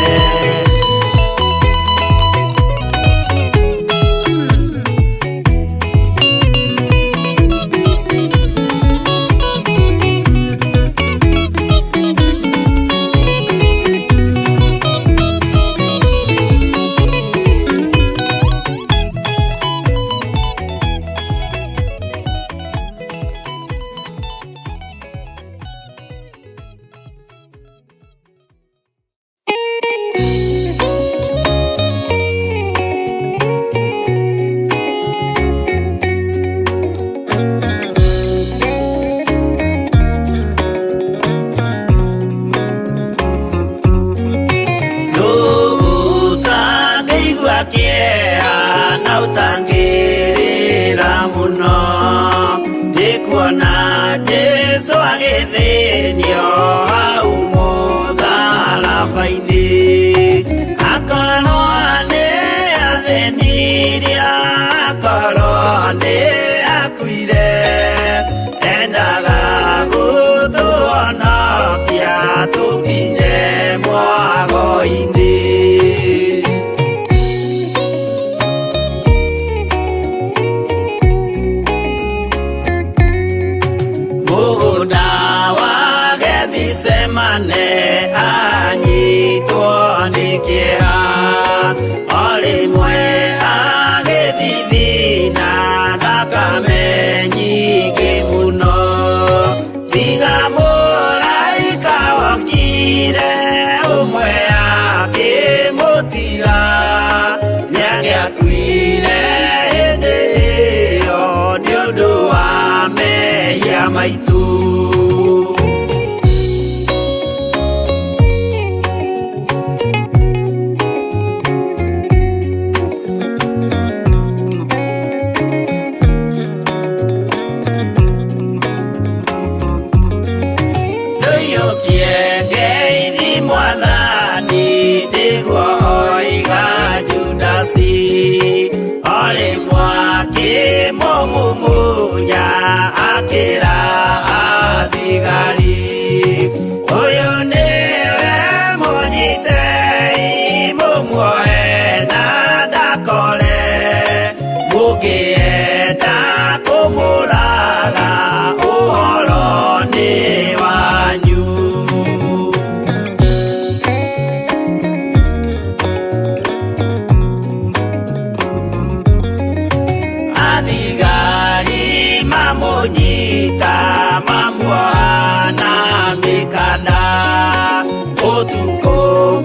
Ũtangĩigua kĩeha na ũtangĩrĩra mũno, nĩkuona Jesũ agĩthĩnio hau mũtharaba-inĩ. Akorwo nĩ athĩnirio, akorwo nĩ akuire, endaga gũtũhonokia tũkinye mwago-inĩ. Mũgũnda wa Gethisemane anyitwo nĩ kĩeha, o rĩmwe agĩ maitũ. Ndũiyũkie ngeithi mwathani nĩguo oiga Judasi, o rĩmwe akĩmũmumunya akĩra athigari, ũyũ nĩwe mũnyitei mũmuoe na ndakore, mũngĩenda kũmũraga ũhoro nĩ wanyu. Athigari mamũnyita mamuoha na mĩkanda, ũtukũ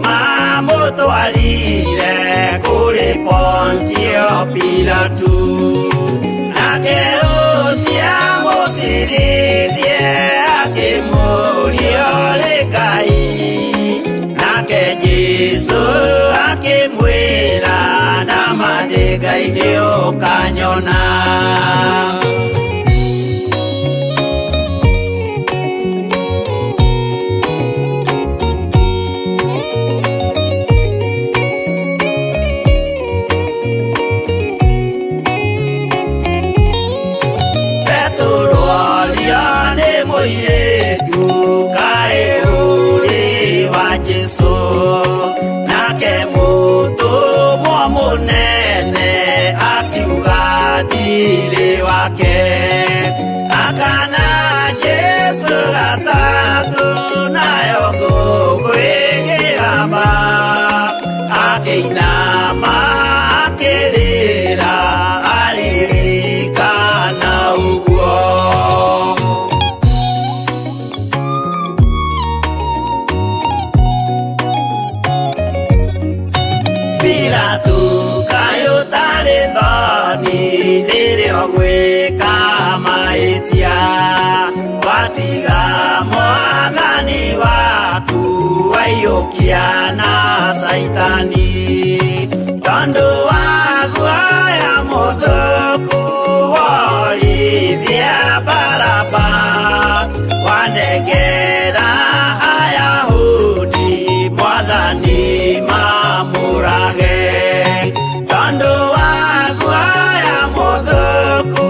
mamũtwarire kũrĩ Pontio Pilatu, nake ũcio amũcirithie akĩmũũria ũrĩ Ngai, nake Jesũ akĩmwĩra nama ndĩ Ngai nĩũkanyona. Petero orio nĩ mũirĩtu kaĩ ũrĩ wa Jesũ, nake mũtũmwo mũnene akiuga ndirĩ wake, akana Jesũ gatatũ nayo ngũkũ ĩkĩgamba, akĩinama akĩrĩra aririkana ũguo. Pilatu kaĩ ũtarĩ thoni rĩrĩa ũgwĩka mahĩtia, watiga mwathani waku waiyũkia na Caitani, tondũ wa guoya mũthũku worithia Baraba, wanengera Ayahudi mwathani mamũrage, tondũ wa guoya mũthũku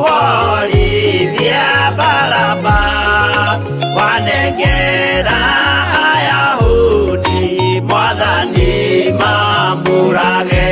worithia Baraba, wanengera Ayahudi mwathani mamũrage.